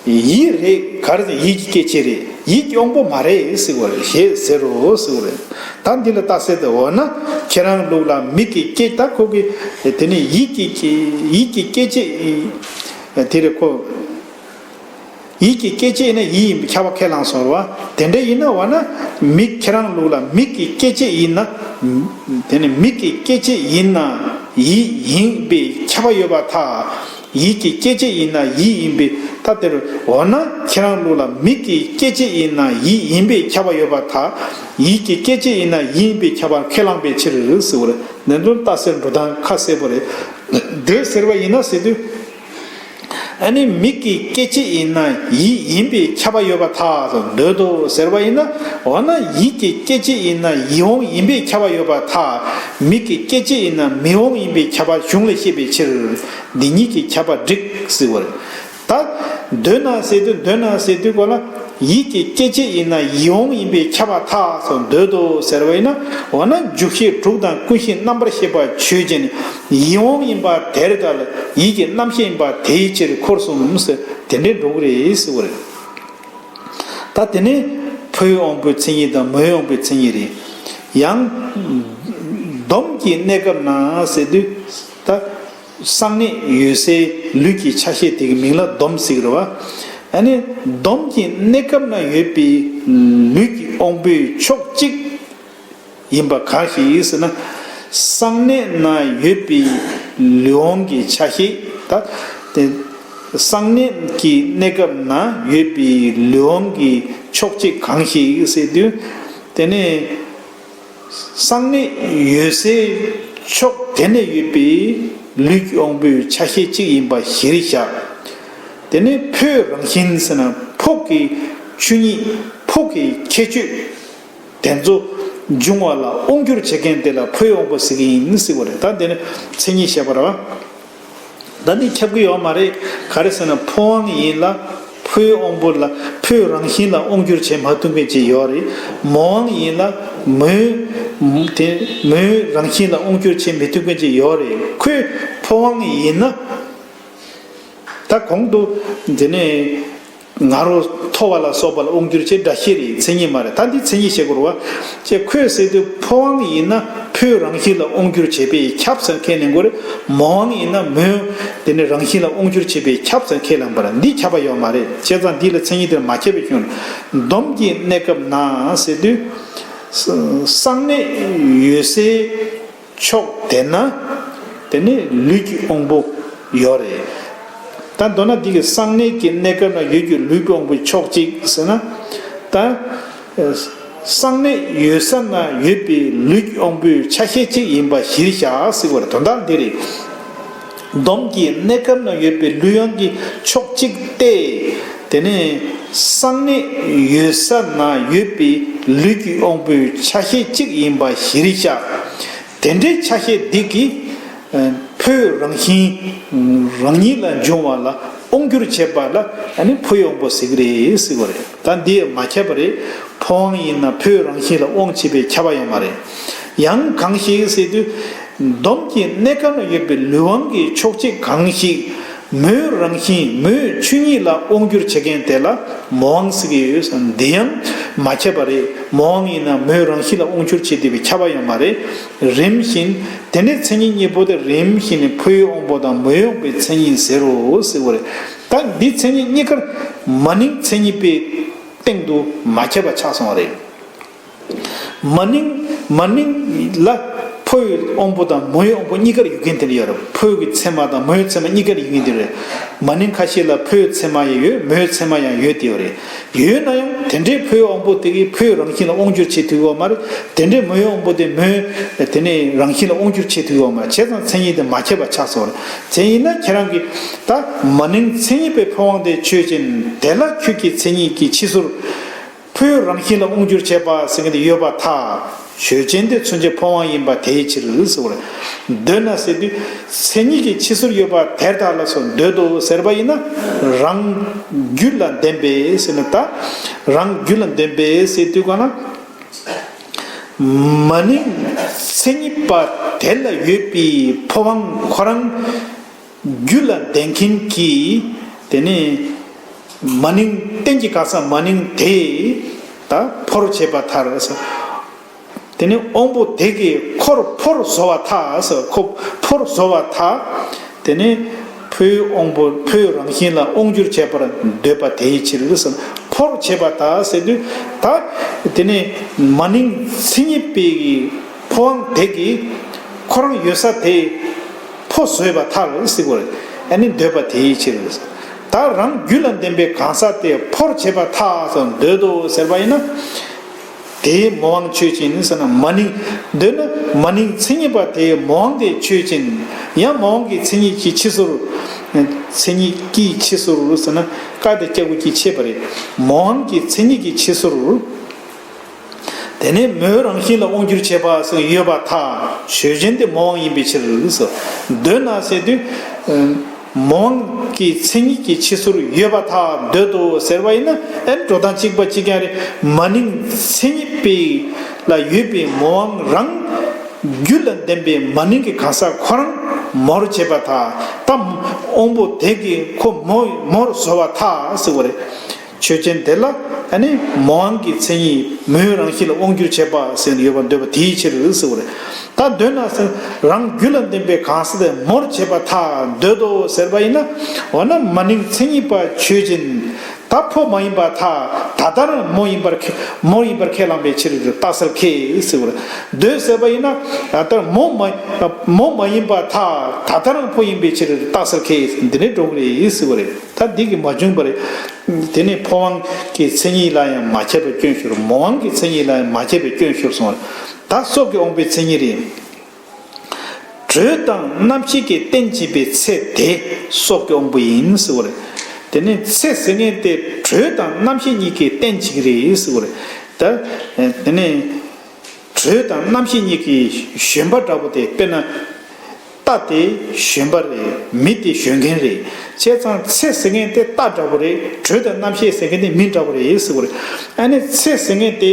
ཡིད་རེད། ག་རེ་ཟེར། ཡིད་ཀྱི་སྐྱེ་མཆེད་རེད། ཡིད་ཀྱི་དབང་པོ་མ་རེད་ཟེར་བ་རེད། ཞེས་ཟེར་རོ་ཟེར་བ་རེད། ད་འདི་ལ་རྟགས་གསལ་དེ། འོ་ན་ཁྱེད་རང་ལུགས་ལ་མིག་གི་སྐྱེ། ད་ཁོ་གི་དེ་ནི་ཡིད་ཀྱི་ཡིད་ཀྱི་སྐྱེ་མཆེད་དེ་རེད། ཁོ་ཡིད་ཀྱི་སྐྱེ་མཆེད་ཡིན་ན་ཡིད་ཡིན་པའི་ཁྱབ་པ་ཁས་བླངས་སོང་བ། དེ་འདྲ་ཡིན་ན་འོ་ན་མིག་ཁྱེད་རང་ལུགས་ལ་མིག་གི་སྐྱེ་མཆེད་ཡིན་ན། དེ་ནི་མིག་གི་སྐྱེ་མཆེད་ཡིན་ན་ཡིད་ཡིན་པའི་ཁྱབ་པ་ཡོད་པར་ཐལ། ཡིད་ཀྱི་སྐྱེ་མཆེད་ཡིན་ན་ཡིད་ཡིན་པའི། ད་དེར་འོ་ན་ཁྱེད་རང་ལུགས་ལ་མིག་གི་སྐྱེ་མཆེད་ཡིན་ན་ཡིད་ཡིན་པའི་ཁྱབ་པ་ཡོད་པར་ཐལ། ཡིད་ཀྱི་སྐྱེ་མཆེད་ཡིན་ན་ཡིད་ཡིན་པའི་ཁྱབ་པ་ཁས་བླངས་པའི་ཕྱིར་ཟེར་བ་རེད། ནན་ཏན་རྟགས་གསལ་འགྲོ་སྟངས་ཁ་གསལ་པོ་རེད། འདོད་ཟེར་བ་ཡིན་ན་ཟེར་དུས། ཨ་ནི་མིག་གི་སྐྱེ་མཆེད་ཡིན་ན་ཡིད་ཡིན་པའི་ཁྱབ་པ་ཡོད་པར་ཐལ། འདོད་དོ་ཟེར་བ་ཡིན་ན། འོ་ན་ཡིད་ཀྱི་སྐྱེ་མཆེད་ཡིན་ན་ཡིད་དབང་ཡིན་པའི་ཁྱབ་པ་ཡོད་པར་ཐལ། མིག་གི་སྐྱེ་མཆེད་ཡིན་ན་མིག་དབང་ཡིན་པའི་ཁྱབ་པ་གཞུང་ལས་ཤེས་པའི་ཕྱིར། འདི་ཉིད་ཀྱི་ཁྱབ་པ་འགྲིག་ཟེར་བ་རེད། ད་འདོད་ན་ཟེར་དུས། འདོད་ན་ཟེར་དུས་གོ་ལ། ཡིད་ཀྱི་སྐྱེ་མཆེད་ཡིན་ན་ཡིད་དབང་ཡིན་པས་ཁྱབ་པར་ཐལ་སོགས་འདོད་དོ་ཟེར་བ་ཡིན་ན། འོ་ན་འཇུག་ཤེས་དྲུག་དང་ཀུན་གཞི་རྣམ་པར་ཤེས་པ་ཆོས་ཅན། ཡིད་དབང་ཡིན་པ་དེར་ཐལ། ཡིད་ཀྱི་རྣམ་ཤེས་ཡིན་པ་དེའི་ཕྱིར་འཁོར་གསུམ་ཟེར་དེ་འདྲའི་འགྲོ་གི་རེད་ཟེར་བ་རེད། ད་དེ་ནས་ཕོའི་དབང་པོའི་མཚན་ཉིད་དང་མོའི་དབང་པོའི་མཚན་ཉིད་རེད། ཡང་སྡོམ་གྱི་གནས་སྐབས་ན་ཟེར་དུས། ད་གསང་གནས་ཡོད་སའི་ལུས་ཀྱི་ཆ་ཤས་དེ་གི་མིང་ལ་སྡོམ་ཟེར་གི་རེད་བ། ཨ་ནི་སྡོམ་གྱི་གནས་སྐབས་ན་ཡོད་པའི་ལུས་ཀྱི་དབང་པོའི་ཕྱོགས་གཅིག་ཡིན་པ་གང་ཞིག་ཟེར་ན། གསང་གནས་ན་ཡོད་པའི་ལུས་དབང་གི་ཆ་ཤས། ད་དེ་གསང་གནས་ཀྱི་གནས་སྐབས་ན་ཡོད་པའི་ལུས་དབང་གི་ཕྱོགས་གཅིག་གང་ཞིག་ཟེར་དུས། དེ་ནས་གསང་གནས་ཡོད་སའི་ཕྱོགས་དེ་ན་ཡོད་པའི་ལུས་ཀྱི་དབང་པོའི་ཆ་ཤས་གཅིག་ཡིན་པ་གཞིར་བཞག་དེ་ནས་ཕོའི་རང་བཞིན་ཟེར་ན་ཕོ་གི་ཆོས་ཉིད། ཕོ་གི་ཁྱད་ཆོས་དེ་ཚོ་འབྱུང་བ་ལ་དབང་སྒྱུར་བྱེད་མཁན་དེ་ལ་ཕོའི་དབང་པོ་ཟེར་གྱི་ཡིན་ཟེར་བ་རེད། ད་དེ་ནི་མཚན་ཉིད་བཤད་པ་རེད་བ། ད་འདི་ཁྱབ་ཀྱི་ཡོད་མ་རེད། ག་རེ་ཟེར་ན་ཕོ་དབང་ཡིན་ལ་ཕོའི་དབང་པོ་ལ། ཕོའི་རང་བཞིན་ལ་དབང་སྒྱུར་བྱེད་མ་ཐུབ་མཁན་ཅིག་ཡོད་རེད། མོ་དབང་ཡིན་ལ་མོའི་དེ་མོའི་རང་བཞིན་ལ་དབང་སྒྱུར་བྱེད་མི་ཐུབ་མཁན་ཅིག་ཡོད་རེད། ཁོས་ཕོ་དབང་ཡིན་ན། ད་གོང་དུ་དེ་ནས་ང་རོ་མཐོ་བ་ལ་སོགས་པ་ལ་དབང་སྒྱུར་བྱེད་འདྲ་ཤེས་རེད། མཚན་ཉིད་མ་རེད། ད་འདི་མཚན་ཉིད་བཤད་དགོས་རེད་བ། ཅེས་ཁོས་ཟེར་དུས་ཕོ་དབང་ཡིན་ན་ཕོའི་རང་བཞིན་ལ་དབང་སྒྱུར་བྱེད་པས་ཁྱབ་ཟེར་ཁས་ལེན་དགོས་རེད། མོ་དབང་ཡིན་ན་མོའི་དེ་ནི་རང་བཞིན་ལ་དབང་སྒྱུར་བྱེད་པས་ཁྱབ་ཟེར་ཁས་ལེན་པ་རེད། འདི་ཁྱབ་པ་ཡོད་མ་རེད། བྱས་ཙང་འདི་ལ་མཚན་ཉིད་དེར་མ་ཁྱབ་པའི་ཕྱིར། སྡོམ་གྱི་གནས་སྐབས་ན་ཟེར་དུས། གསང་གནས་ཡོད་སའི་ཕྱོགས་དེ་ན་དེ་ནི་ལུས་ཀྱི་དབང་པོ་ཡོད་རེད། ད་མདོར་ན་འདི་གི་གསང་གནས་ཀྱི་གནས་སྐབས་ན་ཡོད་ཀྱི་ལུས་ཀྱི་དབང་པོའི་ཕྱོགས་གཅིག་ཟེར་ན། ད་གསང་གནས་ཡོད་ས་ན་ཡོད་པའི་ལུས་ཀྱི་དབང་པོའི་ཆ་ཤས་གཅིག་ཡིན་པ་གཞིར་བཞག་ཟེར་བ་རེད། དོན་དག་འདི་རེད། སྡོམ་གྱི་གནས་སྐབས་ན་ཡོད་པའི་ལུས་དབང་གི་ཕྱོགས་གཅིག་སྟེ། དེ་ནས་གསང་གནས་ཡོད་ས་ན་ཡོད་པའི་ལུས་ཀྱི་དབང་པོའི་ཆ་ཤས་གཅིག་ཡིན་པ་གཞིར་བཞག་དེ་འདྲའི་ཆ་ཤས་འདི་གིས་ཕོའི་རང་བཞིན་རང་ཉིད་ལ་འབྱུང་བ་ལ་དབང་སྒྱུར་བྱེད་པ་ལ་ཨ་ནི་ཕོའི་དབང་པོ་ཟེར་གི་རེད་ཟེར་བ་རེད། ད་འདི་མ་ཁྱབ་པ་རེད། ཕོ་དབང་ཡིན་ན་ཕོའི་རང་བཞིན་ལ་དབང་བྱེད་པའི་ཁྱབ་པ་ཡོད་མ་རེད། ཡང་གང་ཞིག་ཟེར་དུས། སྡོམ་གྱི་གནས་སྐབས་ན་ཡོད་པའི་ལུས་དབང་གི་ཕྱོགས་གཅིག་གང་ཞིག་མོའི་རང་བཞིན་མོའི་ཆོས་ཉིད་ལ་དབང་སྒྱུར་བྱེད་མཁན་དེ་ལ་མོ་དབང་ཟེར་གྱི་ཡོད། འདི་ཡང་མ་ཁྱབ་པ་རེད། མོ་དབང་ཡིན་ན་མོའི་རང་བཞིན་ལ་དབང་སྒྱུར་བྱེད་བསྡད་པའི་ཁྱབ་པ་ཡོད་མ་རེད། རིམ་བཞིན། དེ་ནས་མཚན་ཉིད་གཉིས་པོ་དེ་རིམ་བཞིན་ནི་ཕོའི་དབང་པོ་དང་མོའི་དབང་པོའི་མཚན་ཉིད་ཟེར་རོ་ཟེར་བ་རེད། ད་འདི་མཚན་ཉིད་གཉིས་ཀར་མ་ནིང་མཚན་ཉིད་པའི་སྟེང་དུ་མ་ཁྱབ་པ་ཆགས་སོང་བ་རེད། མ་ནིང་མ་ནིང་ལ་ ཕོའི་དབང་པོ་དང་མོའི་དབང་པོ་གཉིས་ཀར་ཡོད་མཁན་དེ་འདྲ་ཡོད་རེད། ཕོ་གི་མཚན་མ་དང་མོའི་མཚན་མ་གཉིས་ཀར་ཡོད་མཁན་དེ་རེད། མ་ནིང་ཁ་ཤས་ལ་ཕོའི་མཚན་མ་ཡང་ཡོད། མོའི་མཚན་མ་ཡང་ཡོད་དེ་ཡོད་རེད། ཡོད་ན་ཡང་དེ་འདྲའི་ཕོའི་དབང་པོ་དེ་གིས་ཕོའི་རང་བཞིན་ལ་དབང་བསྒྱུར་བྱེད་ཐུབ་ཡོད་མ་རེད། དེ་འདྲའི་མོའི་དབང་པོ་དེ་མོའི་དེ་ནས་རང་བཞིན་ལ་དབང་བསྒྱུར་བྱེད་ཐུབ་ཡོད་མ་རེད། བྱས་ཙང་མཚན་ཉིད་དེ་མ་ཁྱབ་པ་ཆགས་སོང་རེད། དེ་ཡིན་ན་ཁྱེད་རང་གིས་ད་མ་ནིང་མཚན་ཉིད་པའི་ཕོ་དབང་དེ་ཆོས་ཅན། དེ་ལ་ཁྱོད་ཀྱི་མཚན་ཉིད་ཀྱི་ཕྱི་ཟུར་ཕོའི་རང་བཞིན་ལ་དབང་བསྒྱུར་བྱེད་པ་ཟེར་མཁན་དེ་ཡོད་པར་ཐལ། ཆོས་ཅན་དེ་མཚོན་བྱེད་ཕོ་དབང་ཡིན་པ་དེའི་ཕྱིར་ཟེར་བ་རེད། འདོད་ན་ཟེར་དུས་མཚན་ཉིད་ཀྱི་ཕྱི་ཟུར་ཡོད་པ་དེར་ཐལ་ལ་སོགས་འདོད་དོ་ཟེར་བ་ཡིན་ན། རང་རྒྱུད་ལ་ལྡན་པས་ཟེར་ན། ད་རང་རྒྱུད་ལ་ལྡན་པས་ཟེར་དུས་ག་ན། མ་ནིང་མཚན་ཉིད་པ་དེ་ལ་ཡོད་པའི་ཕོ་དབང་ཁོ་རང་རྒྱུད་ལ་ལྡན་མཁན་གྱི་དེ་ནི་མ་ནིང་རྟེན་གྱི་གང་ཟག་མ་ནིང་དེ་ད་ཕོར་བྱེད་པ་ཐལ། དེ་ནི་དབང་པོ་དེ་གིས་ཁོར་ཕོར་བཟོ་བ་ཐལ། ཁོ་ཕོར་བཟོ་བ་ཐལ། དེ་ནི་ཕོའི་དབང་པོ་ཕོའི་རང་བཞིན་ལ་དབང་བསྒྱུར་བྱེད་པར་འདོད་པ་དེའི་ཕྱིར། ཕོར་བྱེད་པ་ཐལ་ཟེར་དུས་ད་དེ་ནི་མ་ནིང་མཚན་ཉིད་པའི་ཕོ་དབང་དེ་གིས་ཁོ་རང་ཡོད་ས་དེ་ཕོ་བཟོས་པ་ཐལ་ཟེར་བ་རེད། ཨ་ནི་འདོད་པ་དེའི་ཕྱིར། ད་རང་རྒྱུད་ལ་ལྡན་པའི་གང་ཟག་དེ་ཕོར་བྱེད་པ་ཐལ་ཟེར་འདོད་དོ་ཟེར་བ་ཡིན་ན། དེའི་མོ་དབང་ཆོས་ཅན་ཟེར་ན་མ་ནིང་། འདོད་ན་མ་ནིང་མཚན་ཉིད་པ་དེའི་མོ་དབང་དེ་ཆོས་ཅན། ཡང་མོ་དབང་གི་མཚན་ཉིད་ཀྱི་ཕྱི་ཟུར། མཚན་ཉིད་ཀྱི་ཕྱི་ཟུར་ཟེར་ན་ཀ་དེ་སྐྱ་གུ་གྱི་ཕྱེད་པ་རེད། མོ་དབང་གི་མཚན་ཉིད་ཀྱི་ཕྱི་ཟུར། དེ་ནས་མོའི་རང་བཞིན་ལ་དབང་བསྒྱུར་བྱེད་པ་ཟེར་ཡོད་པར་ཐལ། ཆོས་ཅན་དེ་མོ་དབང་ཡིན་པའི་ཕྱིར། འདོད་ན་ཟེར་དུས། མོ་དབང་གི་མཚན་ཉིད་ཀྱི་ཕྱི་ཟུར་ཡོད་པར་ཐལ་འདོད་དོ་ཟེར་བ་ཡིན་ན། ཨེ་འགྲོ་སྟངས་གཅིག་པ་གཅིག་རྐྱང་རེད། མ་ནིང་མཚན་ཉིད་པའི་ལ་ཡོད་པའི་མོ་དབང་རང་རྒྱུད་ལ་ལྡན་པའི་མ་ནིང་གི་གང་ཟག་ཁོ་རང་མོར་བྱེད་པར་ཐལ། ད་དབང་པོ་དེ་གིས་ཁོ་མོ་མོར་བཟོ་བར་ཐལ་ཟེར་བ་རེད། ཆོས་ཅན་དེ་ལ་ཨ་ནི་མོ་དབང་གི་མཚན་ཉིད་མོའི་རང་བཞིན་ལ་དབང་བསྒྱུར་བྱེད་པ་ཟེར་ནས་ཡོད་པར་འདོད་པ་དེའི་ཕྱིར་ཟེར་བ་རེད། ད་འདོད་ན་ཟེར་རང་རྒྱུད་ལ་ལྡན་པའི་གང་ཟག་དེ་མོར་བྱེད་པར་ཐལ་འདོད་དོ་ཟེར་བ་ཡིན་ན། འོ་ན་མ་ནིང་མཚན་ཉིད་པ་ཆོས་ཅན། ད་ཕོ་མ་ཡིན་པར་ཐལ། ད་ལྟ་རང་མོ་ཡིན་པར་ཁས་མོ་ཡིན་པར་ཁས་བླངས་པའི་ཕྱིར་རྟགས་གསལ་ཁས་ཟེར་བ་རེད། འདོད་ཟེར་བ་ཡིན་ན། ད་ལྟ་མོ་མ་མོ་མ་ཡིན་པར་ཐལ། ད་ལྟ་རང་ཕོ་ཡིན་པའི་ཕྱིར་རྟགས་གསལ་ཁས་འདི་ནས་འགྲོ་གི་རེད་ཟེར་བ་རེད། ད་འདི་གིས་མ་བྱུང་བ་རེད། དེ་ནས་ཕོ་དབང་གི་མཚན་ཉིད་ལ་ཡང་མ་ཁྱབ་པའི་སྐྱོན་ཤོར། མོ་དབང་གི་མཚན་ཉིད་ལ་ཡང་མ་ཁྱབ་པའི་སྐྱོན་ཤོར་སོང་བ་རེད། ད་སྲོག་གི་དབང་པོའི་མཚན་ཉིད་རེད། དྲོད་དང་རྣམ་ཤེས་ཀྱི་རྟེན་བྱེད་པའི་ཚེ་དེ་སྲོག་གི་དབང་པོ་ཡིན་ཟེར་བ་རེད། དེ་ནས་ཚེ་ཟེར་མཁན་དེ་དྲོད་དང་རྣམ་ཤེས་གཉིས་ཀྱི་རྟེན་བྱེད་ཀྱི་རེད་ཟེར་བ་རེད། ད་དེ་ནས། དྲོད་དང་རྣམ་ཤེས་གཉིས་ཀྱི་བཞོན་པ་འདྲ་པོ་དེ། དཔེར་ན། རྟ་དེ་བཞོན་པ་རེད། མི་དེ་བཞོན་མཁན་རེད། བྱས་ཙང་ཚེ་ཟེར་མཁན་དེ་རྟ་འདྲ་པོ་རེད། དྲོད་དང་རྣམ་ཤེས་ཟེར་མཁན་དེ་མི་འདྲ་པོ་རེད་ཟེར་བ་རེད། ཨ་ནི་ཚེ་ཟེར་མཁན་དེ།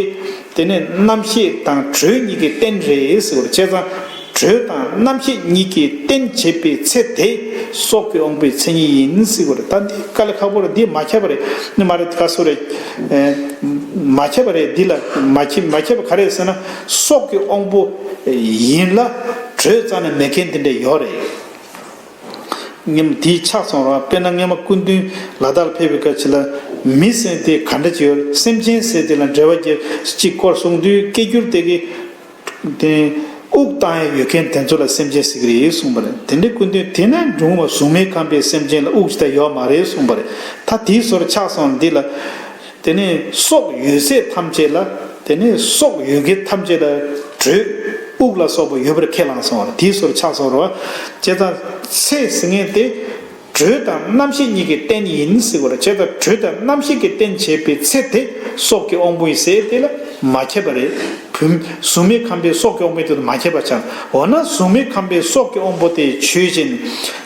དེ་ནི་རྣམ་ཤེས་དང་དྲོད་གཉིས་ཀྱི་རྟེན་རེད་ཟེར་བ་རེད། བྱས་ཙང་དྲོད་དང་རྣམ་ཤེས་གཉིས་ཀྱི་རྟེན་བྱེད་པའི་ཚེ་དེ་སྲོག་གི་དབང་པོའི་མཚན་ཉིད་ཡིན་ཟེར་བ་རེད། ད་འདི་དཀའ་ལས་ཁག་པོ་རེད། འདི་མ་ཁྱབ་པ་རེད། འདི་མ་རེད། ག་སོ་རེད། མ་ཁྱབ་པ་རེད། འདི་ལ་མ་ཁྱབ་མ་ཁྱབ་པ་ག་རེ་ཟེར་ན། སྲོག་གི་དབང་པོ་ཡིན་ལ་དྲོད་རྩ་ནས་མེད་མཁན་དེ་འདྲ་ཡོད་རེད། སྔོན་མ་དེ་ཆགས་སོང་ར། དཔེར་ན་སྔོན་མ་སྐུ་མདུན་ལ་དྭགས་ལ་ཕེབས་པའི་སྐབས་ཅིག་ལ། མི་ཟེར་དེ་ག་འདྲ་ཅིག་ཡོད། སེམས་ཅན་ཟེར་དེ་ལ་འགྲེལ་པ་རྒྱབ་ཅིག་སྐོར་གསུངས་དུས། སྐད་སྒྱུར་དེ་གི་དེ་དབུགས་བཏང་ཡ་ཡོད་མཁན་དེ་ཚོ་ལ་སེམས་ཅན་ཟེར་གི་རེད་གསུངས་པ་རེད། དེ་འདྲའི་སྐུ་མདུན་དེ་ན་འགྲོ་བ་གཟུགས་མེད་ཁམས་པའི་སེམས་ཅན་ལ་དབུགས་ཅི་ལྟར་ཡོད་མ་རེད་གསུངས་པ་རེད། ད་དེའི་བཟོ་འདྲ་ཆགས་སོང་འདི་ལ། དེ་ནས་སྲོག་ཡོད་ཚད་ཐམས་ཅད་ལ། དེ་ནས་སྲོག་ཡོད་མཁན་ཐམས་ཅད་ལ་དྲོད་དབུགས་ལ་སོགས་པ་ཡོད་པར་ཁས་བླངས་སོང་བ་རེད། དེའི་བཟོ་འདྲ་ཆགས་སོང་རེད་བ། བྱས་ཙང་ཚེ་ཟེར་མཁན་དེ། དྲོད་དང་རྣམ་ཤེས་གཉིས་ཀྱི་རྟེན་ཡིན་ཟེར་བ་རེད། བྱས་ཙང་དྲོད་དང་རྣམ་ཤེས་ཀྱི་རྟེན་བྱེད་པའི་ཚེ་དེ་སྲོག་གི་དབང་པོ་ཡིན་ཟེར་དེ་ལ་མ་ཁྱབ་པ་རེད། བུམ་གཟུགས་མེད་ཁམས་པའི་སྲོག་གི་དབང་པོ་དེ་དང་མ་ཁྱབ་པ་ཆགས། འོ་ན་གཟུགས་མེད་ཁམས་པའི་སྲོག་གི་དབང་པོ་དེ་ཆོས་ཅན།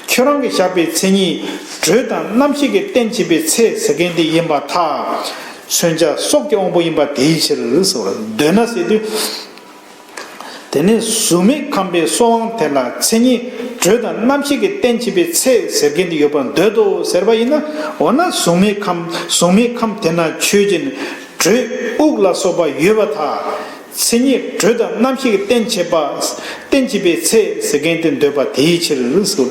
ཁྱོད་རང་གིས་བཞག་པའི་མཚན་ཉིད་དྲོད་དང་རྣམ་ཤེས་ཀྱི་རྟེན་བྱེད་པའི་ཚེ་ཟེར་མཁན་དེ་ཡིན་པར་ཐལ། མཚོན་བྱ་སྲོག་གི་དབང་པོ་ཡིན་པ་དེའི་ཕྱིར་ཟེར་བ་རེད། འདོད་ན་ཟེར་དུས། དེ་ནས་གཟུགས་མེད་ཁམས་པའི་སྲོག་དབང་དེ་ལ་མཚན་ཉིད་དྲོད་དང་རྣམ་ཤེས་ཀྱི་རྟེན་བྱེད་པའི་ཚེ་ཟེར་མཁན་དེ་ཡོད་པར་འདོད་དོ་ཟེར་བ་ཡིན་ན། འོ་ན་གཟུགས་མེད་ཁམས་གཟུགས་མེད་ཁམས་དེ་ན་ཆོས་ཅན། དྲོད་དབུགས་ལ་སོགས་པ་ཡོད་པར་ཐལ། མཚན་ཉིད་དྲོད་དང་རྣམ་ཤེས་ཀྱི་རྟེན་བྱེད་པ། རྟེན་བྱེད་པའི་ཚེ་ཟེར་མཁན་དེ་འདོད་པ་དེའི་ཕྱིར་ཟེར།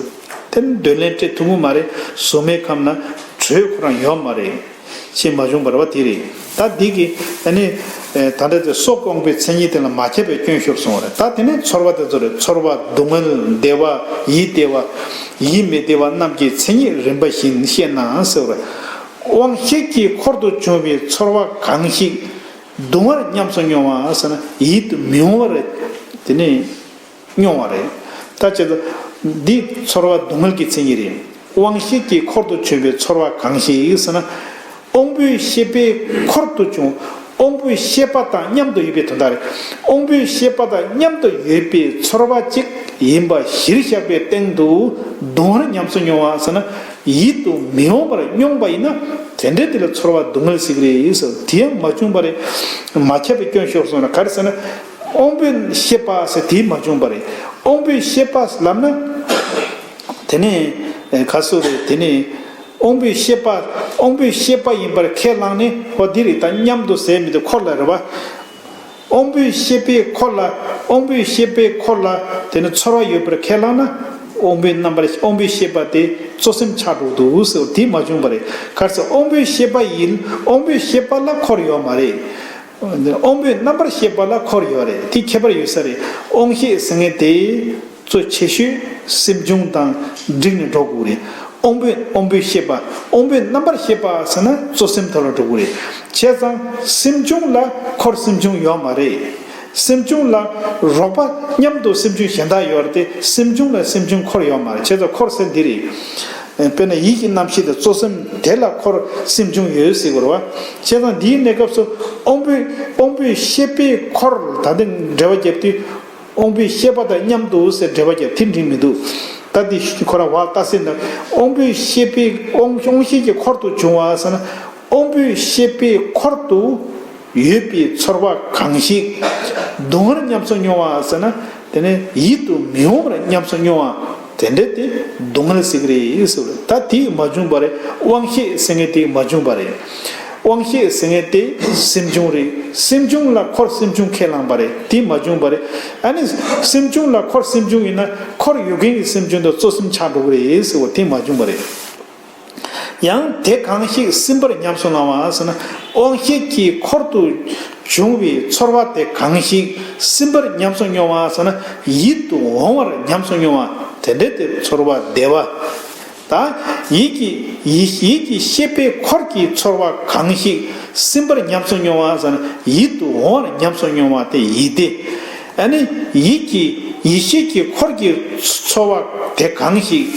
དེ་ནི་འདོད་ལན་སྤྲད་ཐུབ་ཀྱི་མ་རེད། གཟུགས་མེད་ཁམས་ན་དྲོད་ཁོ་རང་ཡོད་མ་རེད། ཅེས་མ་བྱུང་བར་བ་དེ་རེད། ད་འདི་གི་ད་ནི་ ད་ལྟ་དེ་སྲོག་དབང་པོའི་མཚན་ཉིད་དེ་ལ་མ་ཁྱབ་པའི་སྐྱོན་ཤོར་སོང་བ་རེད། ད་དེ་ནས་ཚོར་བ་དེ་ཚོ་རེད། ཚོར་བ་སྡུག་བསྔལ་བདེ་བ་ཡིད་བདེ་བ་ཡིད་མི་བདེ་བ་རྣམས་ཀྱི་མཚན་ཉིད་རིམ་པ་བཞིན་བཤད་ན་ཟེར་བ་རེད། དབང་ཤེས་ཀྱི་འཁོར་དུ་བྱུང་བའི་ཚོར་བ་གང་ཞིག་སྡུག་བསྔལ་ཉམས་སུ་མྱོང་བ་ཟེར་ན་ཡིད་དུ་མི་འོང་བ་རེད། དེ་ནས། མྱོང་བ་རེད། ད་བྱས་ཙང་འདི་ཚོར་བ་སྡུག་བསྔལ་གྱི་མཚན་ཉིད་རེད། དབང་ཤེས་ཀྱི་འཁོར་དུ་བྱུང་བའི་ཚོར་བ་གང་ཞིག་ཟེར་ན། དབང་པོའི་ཤེས་པའི་འཁོར་དུ་བྱུང་། དབང་པོའི་ཤེས་པ་དང་མཉམ་དུ་ཡོད་པའི་དོན་དག་རེད། དབང་པོའི་ཤེས་པ་དང་མཉམ་དུ་ཡོད་པའི་ཚོར་བ་གཅིག་ཡིན་པ་གཞིར་བཞག་པའི་སྟེང་དུ་སྡུག་བསྔལ་ཉམས་སུ་མྱོང་བ་ཟེར་ན་ཡིད་དུ་མི་འོང་བར་མྱོང་བ་ཡིན་ན་དེ་འདྲའི་དེ་ལ་ཚོར་བ་སྡུག་བསྔལ་ཟེར་གྱི་རེད་ཟེར། དེ་ཡང་མ་བྱུང་བ་རེད། མ་ཁྱབ་པའི་སྐྱོན་ཤོར་སོང་ན་ག་རེ་ཟེར་ན། དབང་པོའི་ཤེས་པ་ཟེར་དེ་མ་བྱུང་བ་རེད། དབང་པོའི་ཤེས་པ་ལབ་ན། དེ་ནས་ག་སུ་རེད། དེ་ནས་དབང་པོའི་ཤེས་པ། དབང་པོའི་ཤེས་པ་ཡིན་པར་ཁས་བླངས་ནས་ཧོ་འདི་རེད་ད་སྙམ་དུ་ཟེར་མི་འདུག་འཁོར་ལ་རེད་བ། དབང་པོའི་ཤེས་པའི་འཁོར་ལ། དབང་པོའི་ཤེས་པའི་འཁོར་ལ་དེ་ནི་ཚོར་བ་ཡོད་པར་ཁས་བླངས་ན། དབང་པོའི་རྣམ་པར་དབང་པོའི་ཤེས་པ་དེ་གཙོ་སེམས་ཆགས་འགྲོ་འདུག་ཟེར་བ་དེ་མ་བྱུང་བ་རེད། ག་རེ་ཟེར། དབང་པོའི་ཤེས་པ་ཡིན། དབང་པོའི་ཤེས་པ་ལ་འཁོར་ཡོད་མ་རེད། དབང་པོའི་རྣམ་པར་ཤེས་པ་ལ་འཁོར་ཡོད་རེད། དེ་ཁྱད་པར་ཡོད་ས་རེད། དབང་ཤེས་ཟེར་མཁན་དེ་གཙོ་ཆེ་ཤོས་སེམས་བྱུང་དང་འགྲིག་ནས་འགྲོ་དགོས་རེད། དབང་པོའི་དབང་པོའི་ཤེས་པ། དབང་པོའི་རྣམ་པར་ཤེས་པ་ཟེར་ན་གཙོ་སེམས་ཐོག་ལ་འགྲོ་དགོས་རེད། བྱས་ཙང་སེམས་བྱུང་ལ་འཁོར་སེམས་བྱུང་ཡོད་མ་རེད། སེམས་བྱུང་ལ་རོགས་པ་མཉམ་དུ་སེམས་བྱུང་གཞན་དག་ཡོད་རེད་དེ་སེམས་བྱུང་ལ་སེམས་བྱུང་འཁོར་ཡོད་མ་རེད། བྱས་ཙང་འཁོར་ཟེར་འདི་རེད། དཔེར་ན་ཡིད་ཀྱི་རྣམ་ཤེས་དང་གཙོ་སེམས་དེ་ལ་འཁོར་སེམས་བྱུང་ཡོད་ཟེར་དགོས་རེད་བ། བྱས་ཙང་འདིའི་གནས་སྐབས་སུ་དབང་པོའི་དབང་པོའི་ཤེས་པའི་འཁོར་ད་ལྟ་འགྲེལ་བ་བརྒྱབ་དུས་དབང་པོའི་ཤེས་པ་དང་མཉམ་དུ་ཟེར་འགྲེལ་བ་བརྒྱབ་དེ་འགྲིག་མི་འདུག་ད་འདི་ཁོ་རང་བ་ལྟ་ཟེར་ན་དབང་པོའི་ཤེས་པའི་དབང་དབང་ཤེས་ཀྱི་འཁོར་དུ་བྱུང་བ་ཟེར་ན་དབང་པོའི་ཤེས་པའི་འཁོར་དུ། ཡོད་པའི་ཚོར་བ་གང་ཞིག་སྡུག་བསྔལ་ཉམས་སུ་མྱོང་བ་ཟེར་ན་དེ་ནི་ཡིད་དུ་མི་འོང་བར་ཉམས་སུ་མྱོང་བ་དེ་འདྲ་དེ་སྡུག་བསྔལ་ཟེར་གྱི་རེད་ཟེར་བ་རེད། ད་དེ་མ་བྱུང་བ་རེད། དབང་ཤེས་ཟེར་མཁན་དེ་མ་བྱུང་བ་རེད། དབང་ཤེས་ཟེར་མཁན་དེ་སེམས་བྱུང་རེད། སེམས་བྱུང་ལ་འཁོར་སེམས་བྱུང་ཁས་བླངས་པ་རེད། དེ་མ་བྱུང་བ་རེད། ཨ་ནི་སེམས་བྱུང་ལ་འཁོར་སེམས་བྱུང་ཡིན་ན་འཁོར་ཡོད་མཁན་གྱི་སེམས་བྱུང་དང་གཙོ་སེམས་ཆགས་འགྲོ་གི་རེད་ཟེར་བ་དེ་མ་བྱུང་བ་རེད། ཡང་དེ་གང་ཞིག་སིམ་པར་ཉམས་སུ་བླང་བ་ཟེར་ན། དབང་ཤེས་ཀྱི་འཁོར་དུ་བྱུང་བའི་ཚོར་བ་དེ་གང་ཞིག་སིམ་པར་ཉམས་སུ་མྱོང་བ་ཟེར་ན། ཡིད་དུ་འོང་བར་ཉམས་སུ་མྱོང་བ་དེ་འདྲ་དེ་ཚོར་བ་བདེ་བ། ད་ཡིད་ཀྱི་ཡིད་ཡིད་ཀྱི་ཤེས་པའི་འཁོར་གྱི་ཚོར་བ་གང་ཞིག་སིམ་པར་ཉམས་སུ་མྱོང་བ་ཟེར་ན། ཡིད་དུ་འོང་བར་ཉམས་སུ་མྱོང་བ་དེ་ཡིད་བདེ། ཨ་ནི་ཡིད་ཀྱི་ཡིད་ཤེས་ཀྱི་འཁོར་གྱི་ཚོར་བ་དེ་གང་ཞིག་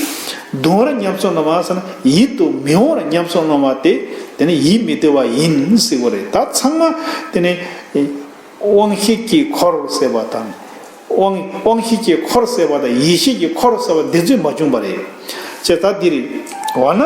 སྡུག་བསྔལ་ཉམས་སུ་བླང་བ་ཟེར་ན། ཡིད་དུ་མི་འོང་བར་ཉམས་སུ་བླང་བ་དེ་དེ་ནི་ཡིད་མི་བདེ་བ་ཡིན་ཟེར་བ་རེད། ད་ཚང་མ་དེ་ནི་དབང་ཤེས་ཀྱི་འཁོར་ཟེར་བ་དང་། དབང་དབང་ཤེས་ཀྱི་འཁོར་ཟེར་བ་དང་ཡིད་ཤེས་ཀྱི་འཁོར་ཟེར་བ་འདི་ཚོས་མ་བྱུང་བ་རེད། ཅེས་ད་འདི་རེད། འོ་ན་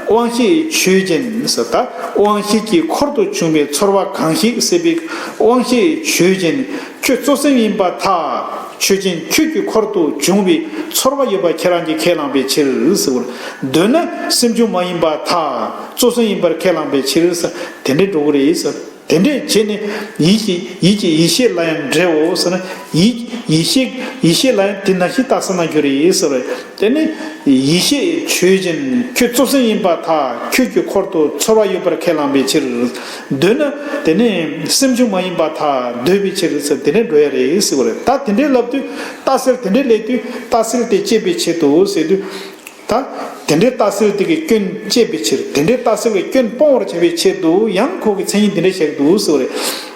དབང་ཤེས་ཆོས་ཅན་ཟེར། ད་དབང་ཤེས་ཀྱི་འཁོར་དུ་བྱུང་བའི་ཚོར་བ་གང་ཞིག་ཟེར་བའི་དབང་ཤེས་ཆོས་ཅན། ཁྱོད་གཙོ་སེམས་ཡིན་པར་ཐལ། ཆོས་ཅན་ཁྱོད་ཀྱི་འཁོར་དུ་བྱུང་བའི་ཚོར་བ་ཡོད་པར་ཁྱེད་རང་གིས་ཁས་བླངས་པའི་ཕྱིར་ཟེར་བར། འདོད་ན་སེམས་བྱུང་མ་ཡིན་པར་ཐལ། གཙོ་སེམས་ཡིན་པར་ཁས་བླངས་པའི་ཕྱིར་ཟེར། དེ་འདྲའི་འགྲོ་གི་རེད་ཟེར། དེ་འདྲས་བྱས་ནས་ཡིད་ཀྱི་ཡིད་ཀྱི་ཡིད་ཤེས་ལ་ཡང་འབྲེལ་འོ་ཟེར་ན། ཡིད་ཡིད་ཤེས་ཡིད་ཤེས་ལ་ཡང་དེ་ནང་བཞིན་རྟགས་གསལ་གནང་རྒྱུ་རེད་ཟེར་བས། དེ་ནི་ཡིད་ཤེས་ཆོས་ཅན། ཁྱོད་གཙོ་སེམས་ཡིན་པར་ཐལ། ཁྱོད་ཀྱི་འཁོར་དུ་ཚོར་བ་ཡོད་པར་ཁས་བླངས་པའི་ཕྱིར། འདོད་ན་དེ་ནི་སེམས་བྱུང་མ་ཡིན་པར་ཐལ། འདོད་པའི་ཕྱིར་ཟེར་དེ་འདྲས་འགྲོ་ཡ་རེད་ཟེར་བ་རེད། ད་དེ་འདྲས་ལབ་དུས་རྟགས་གསལ་དེ་འདྲས་སླེབས་དུས་རྟགས་གསལ་དེ་བཅད་པའི་ཆེད་དུ་ཟེར་དུས། ད་དེ་འདྲའི་རྟགས་གསལ་དེ་གི་སྐྱོན་བཅད་པའི་ཕྱིར། དེ་འདྲའི་རྟགས་གསལ་གྱི་སྐྱོན་སྤོང་བར་བྱ་བའི་ཆེད་དུ་ཡང་ཁོ་གི་མཚན་ཉིད་འདི་འདྲ་བཞག་འདུག་ཟེར་བ་རེད།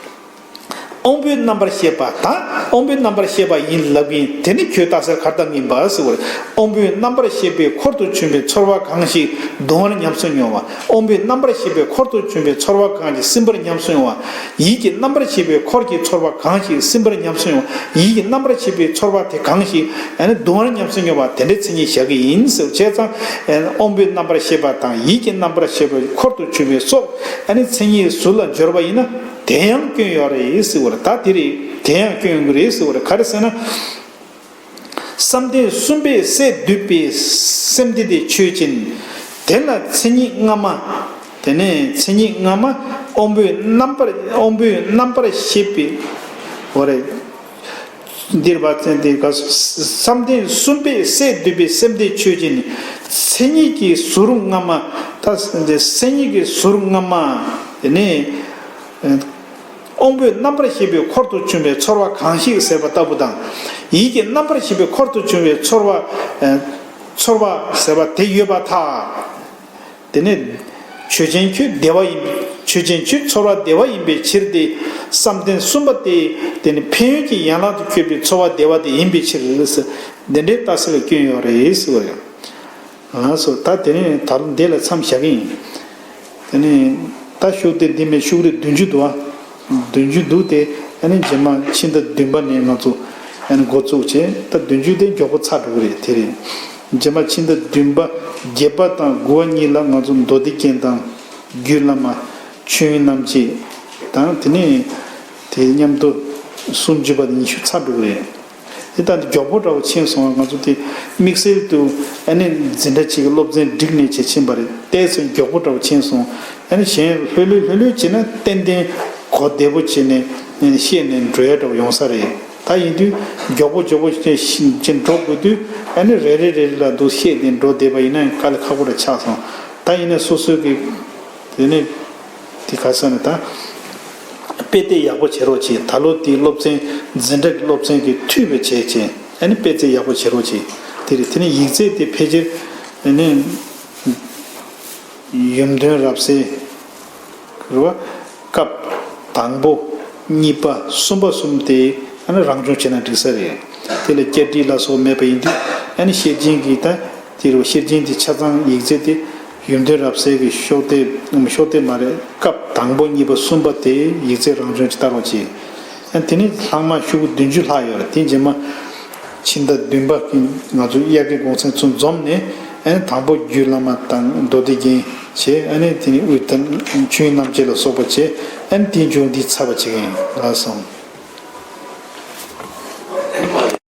དབང་པོའི་རྣམ་པར་ཤེས་པ་དང་། དབང་པོའི་རྣམ་པར་ཤེས་པ་ཡིན་ལབ་ཀྱིན་དེ་ནི་ཁྱོད་རྟགས་གསལ་གར་བཏང་གིན་པ་ཟེར་བ་རེད། དབང་པོའི་རྣམ་པར་ཤེས་པའི་འཁོར་དུ་བྱུང་བའི་ཚོར་བ་གང་ཞིག་སྡུག་བསྔལ་ཉམས་སུ་མྱོང་བ། དབང་པོའི་རྣམ་པར་ཤེས་པའི་འཁོར་དུ་བྱུང་བའི་ཚོར་བ་གང་ཞིག་སིམ་པར་ཉམས་སུ་མྱོང་བ། ཡིད་ཀྱི་རྣམ་པར་ཤེས་པའི་འཁོར་གྱི་ཚོར་བ་གང་ཞིག་སིམ་པར་ཉམས་སུ་མྱོང་བ། ཡིད་ཀྱི་རྣམ་པར་ཤེས་པའི་ཚོར་བ་དེ་གང་ཞིག་ཨ་ནི་སྡུག་བསྔལ་ཉམས་སུ་མྱོང་བ་དེ་འདྲའི་མཚན་ཉིད་བཞག་གི་ཡིན་ཟེར། བྱས་ཙང་ཨ་ནི་དབང་པོའི་རྣམ་པར་ཤེས་པ་དང་ཡིད་ཀྱི་རྣམ་པར་ཤེས་པའི་འཁོར་དུ་གྱུར་པའི་སོགས་ཨ་ནི་མཚན་ཉིད་ཟུར་ལ་སྦྱོར་བ་ཡིན་ན་དེ་ཡང་སྐྱོན་ཡོད་རེད་ཟེར་བ་རེད། ད་དེ་རེད། དེ་ཡང་སྐྱོན་ཡོང་གི་རེད་ཟེར་བ་རེད། ག་རེ་ཟེར་ན། བསམ་གཏན་གསུམ་པས་སད་བསྡུས་པའི་སེམས་འདི་དེ་ཆོས་ཅན། དེ་ལ་མཚན་ཉིད་སྔ་མ། དེ་ནས་མཚན་ཉིད་སྔ་མ་དབང་པོའི་རྣམ་པར་དབང་པོའི་རྣམ་པར་ཤེས་པའི། འོ་རེད། འདིར་བ་ཚན་འདི་ག་བསམ་གཏན་གསུམ་པས་སད་བསྡུས་པའི་སེམས་འདི་ཆོས་ཅན། མཚན་ཉིད་ཀྱི་ཟུར་སྔ་མ། ད་མཚན་ཉིད་ཀྱི་ཟུར་སྔ་མ། དེ་ནས། དབང་པོའི་རྣམ་པར་ཤེས་པའི་འཁོར་དུ་བྱུང་བའི་ཚོར་བ་གང་ཞིག་ཟེར་བ་ལྟ་བུ་དང་། ཡིད་ཀྱི་རྣམ་པར་ཤེས་པའི་འཁོར་དུ་བྱུང་བའི་ཚོར་བ། ཚོར་བ་ཟེར་བ་དེ་ཡོད་པར་ཐལ། དེ་ནས་ཆོས་ཅན་ཁྱོད་བདེ་བ་ཡིན་པའི་ཆོས་ཅན་ཁྱོད་ཚོར་བ་བདེ་བ་ཡིན་པའི་ཕྱིར་ཏེ། བསམ་གཏན་གསུམ་པ་སྟེ། དེ་ནི་ཕན་ཡོན་གྱི་ཡན་ལག་ཏུ་གྱུར་པའི་ཚོར་བ་བདེ་བ་དེ་ཡིན་པའི་ཕྱིར། འདི་འདྲའི་རྟགས་གསལ་ལ་སྐྱོན་ཡོད་རེད་ཟེར་བ་ཡང་། ལགས་སོ། ད་དེ་ནས་ད་རུང་འདི་ལ་མཚམས་བཞག་གི་ཡིན། དེ་ནས་ད་ཤུགས་དེ་འདི་མེད་ཤུགས་རེ་བདུན་ཅུ་འདུག་བ། བདུན་ཅུ་འདུག་སྟེ། ཨ་ནི་རྗེས་མ་ཕྱི་ཟླ་བདུན་པ་ནས་ང་ཚོ་ཨ་ནི་འགོ་བཙུགས་བྱས། ད་བདུན་ཅུ་དེ་མགྱོགས་པོ་ཚར་འགྲོ་གི་རེད། དེ་རེད། རྗེས་མ་ཕྱི་ཟླ་བདུན་པ་བརྒྱད་པ་དང་དགུ་པ་གཉིས་ལ་ང་ཚོ་མདོ་སྡེ་རྒྱན་དང་རྒྱུད་བླ་མ་ཆོས་དབྱིངས་རྣམ་འབྱེད་དང་། དེ་ནས་དེ་མཉམ་དུ་སུམ་ཅུ་པ་དང་ཉི་ཤུ་ཚར་འགྲོ་གི་རེད། དེ་ལྟ་འདི་མགྱོགས་པོ་འདྲ་བོ་ཕྱིན་སོང་བ། ང་ཚོ་དེ་དམིགས་བསལ་དུ་ཨ་ནི་འཛིན་གྲྭ་གཅིག་གི་སློབ་ཚན་བསྒྲིགས་ནས་བྱས་ཕྱིན་པ་རེད། ཏོག་ཙམ་མགྱོགས་པོ་འདྲ་བོ་ཕྱིན་སོང་། ཨ་ནི་གཞན་ལྷོད་ལྷོད་ལྷོད་ལྷོད་བྱས་ན་ཏན་ཏན་གོ་བདེ་པོ་བྱས་ནས་ཨ་ནི་ཤེས་ནས་འགྲོ་ཡ་འདྲ་བོ་ཡོང་ས་རེད། ད་ཡིན་དུས་མགྱོགས་པོ་མགྱོགས་པོ་བྱས་བྱས་འགྲོ་དགོས་དུས། ཨ་ནི་རེ་རེ་རེ་རེ་ལ་འདུག་ཤེས་ཏེ་འགྲོ་བསྡད་པ་ཡིན་ན་དཀའ་ལས་ཁག་པོ་འདྲ་ཆགས་སོང་། ད་ཡིན་ན་སོ་སོའི་གི་དེ་ནས་དེ་ག་ས་ནས་ད་དཔེ་དེབ་ཡག་པོ་བྱེད་རོགས་བྱེད། ད་ལོ་དེའི་སློབ་ཚན་འཛིན་གྲྭ་གི་སློབ་ཚན་གྱི་མཐུད་པའི་བྱས་བྱས། ཨ་ནི་དཔེ་ཆ་ཡག་པོ་བྱེད་རོགས་བྱེད། དེ་རེད། དེ་ནས་ཡིག་ཚད་དེ་ཕལ་ཆེར་ཨ་ནི་ཡུམ་དོན་རབ་གསལ་རེད་བ། སྐབས་དང་པོ་གཉིས་པ་གསུམ་པ་གསུམ་དེ་ཨ་ནི་རང་སྦྱོང་བྱས་ན་འགྲིག་ས་རེད། དེ་ལ་བསྐྱར་བྲིས་ལ་སོགས་མེད་པ་ཡིན་དུས། ཨ་ནི་ཤེར་ཕྱིན་གྱི་ད་དེ་རུ་ཤེར་ཕྱིན་དེ་ཆ་ཚང་ཡིག་ཚད་དེ་ཡུམ་དོན་རབ་གསལ་གྱི་ཤོག་ལྡེབ། ཤོག་ལྡེབ་མ་རེད། སྐབས་དང་པོ་གཉིས་པ་གསུམ་པ་དེ་ཡིག་ཚད་རང་སྦྱོང་ཅིག་བལྟ་རོགས་གྱིས། ཨ་དེ་ནི་ལྷག་མ་ཤོག་བུ་བདུན་ཅུ་ལྷག་ཡོད་རེད། དེ་རྗེས་མ་ཕྱི་ཟླ་བདུན་པ་གི་ང་ཚོ་དབྱར་ཁའི་དགོང་ཚན་ཚུར་འཛོམས་ནས། ཨ་ནི་དང་པོ་རྒྱུད་བླ་མ་དང་མདོ་སྡེ་རྒྱན་བྱས། ཨ་ནི་དེ་ནི་དབུས་དང་ཆོས་དབྱིངས་རྣམ་འབྱེད་ལ་སོགས་པ་བྱས། ཨ་ནི་དེའི་མཇུག་འདི་ཚར་བ་བྱེད་ཀྱི་ཡིན། ལགས་སོ།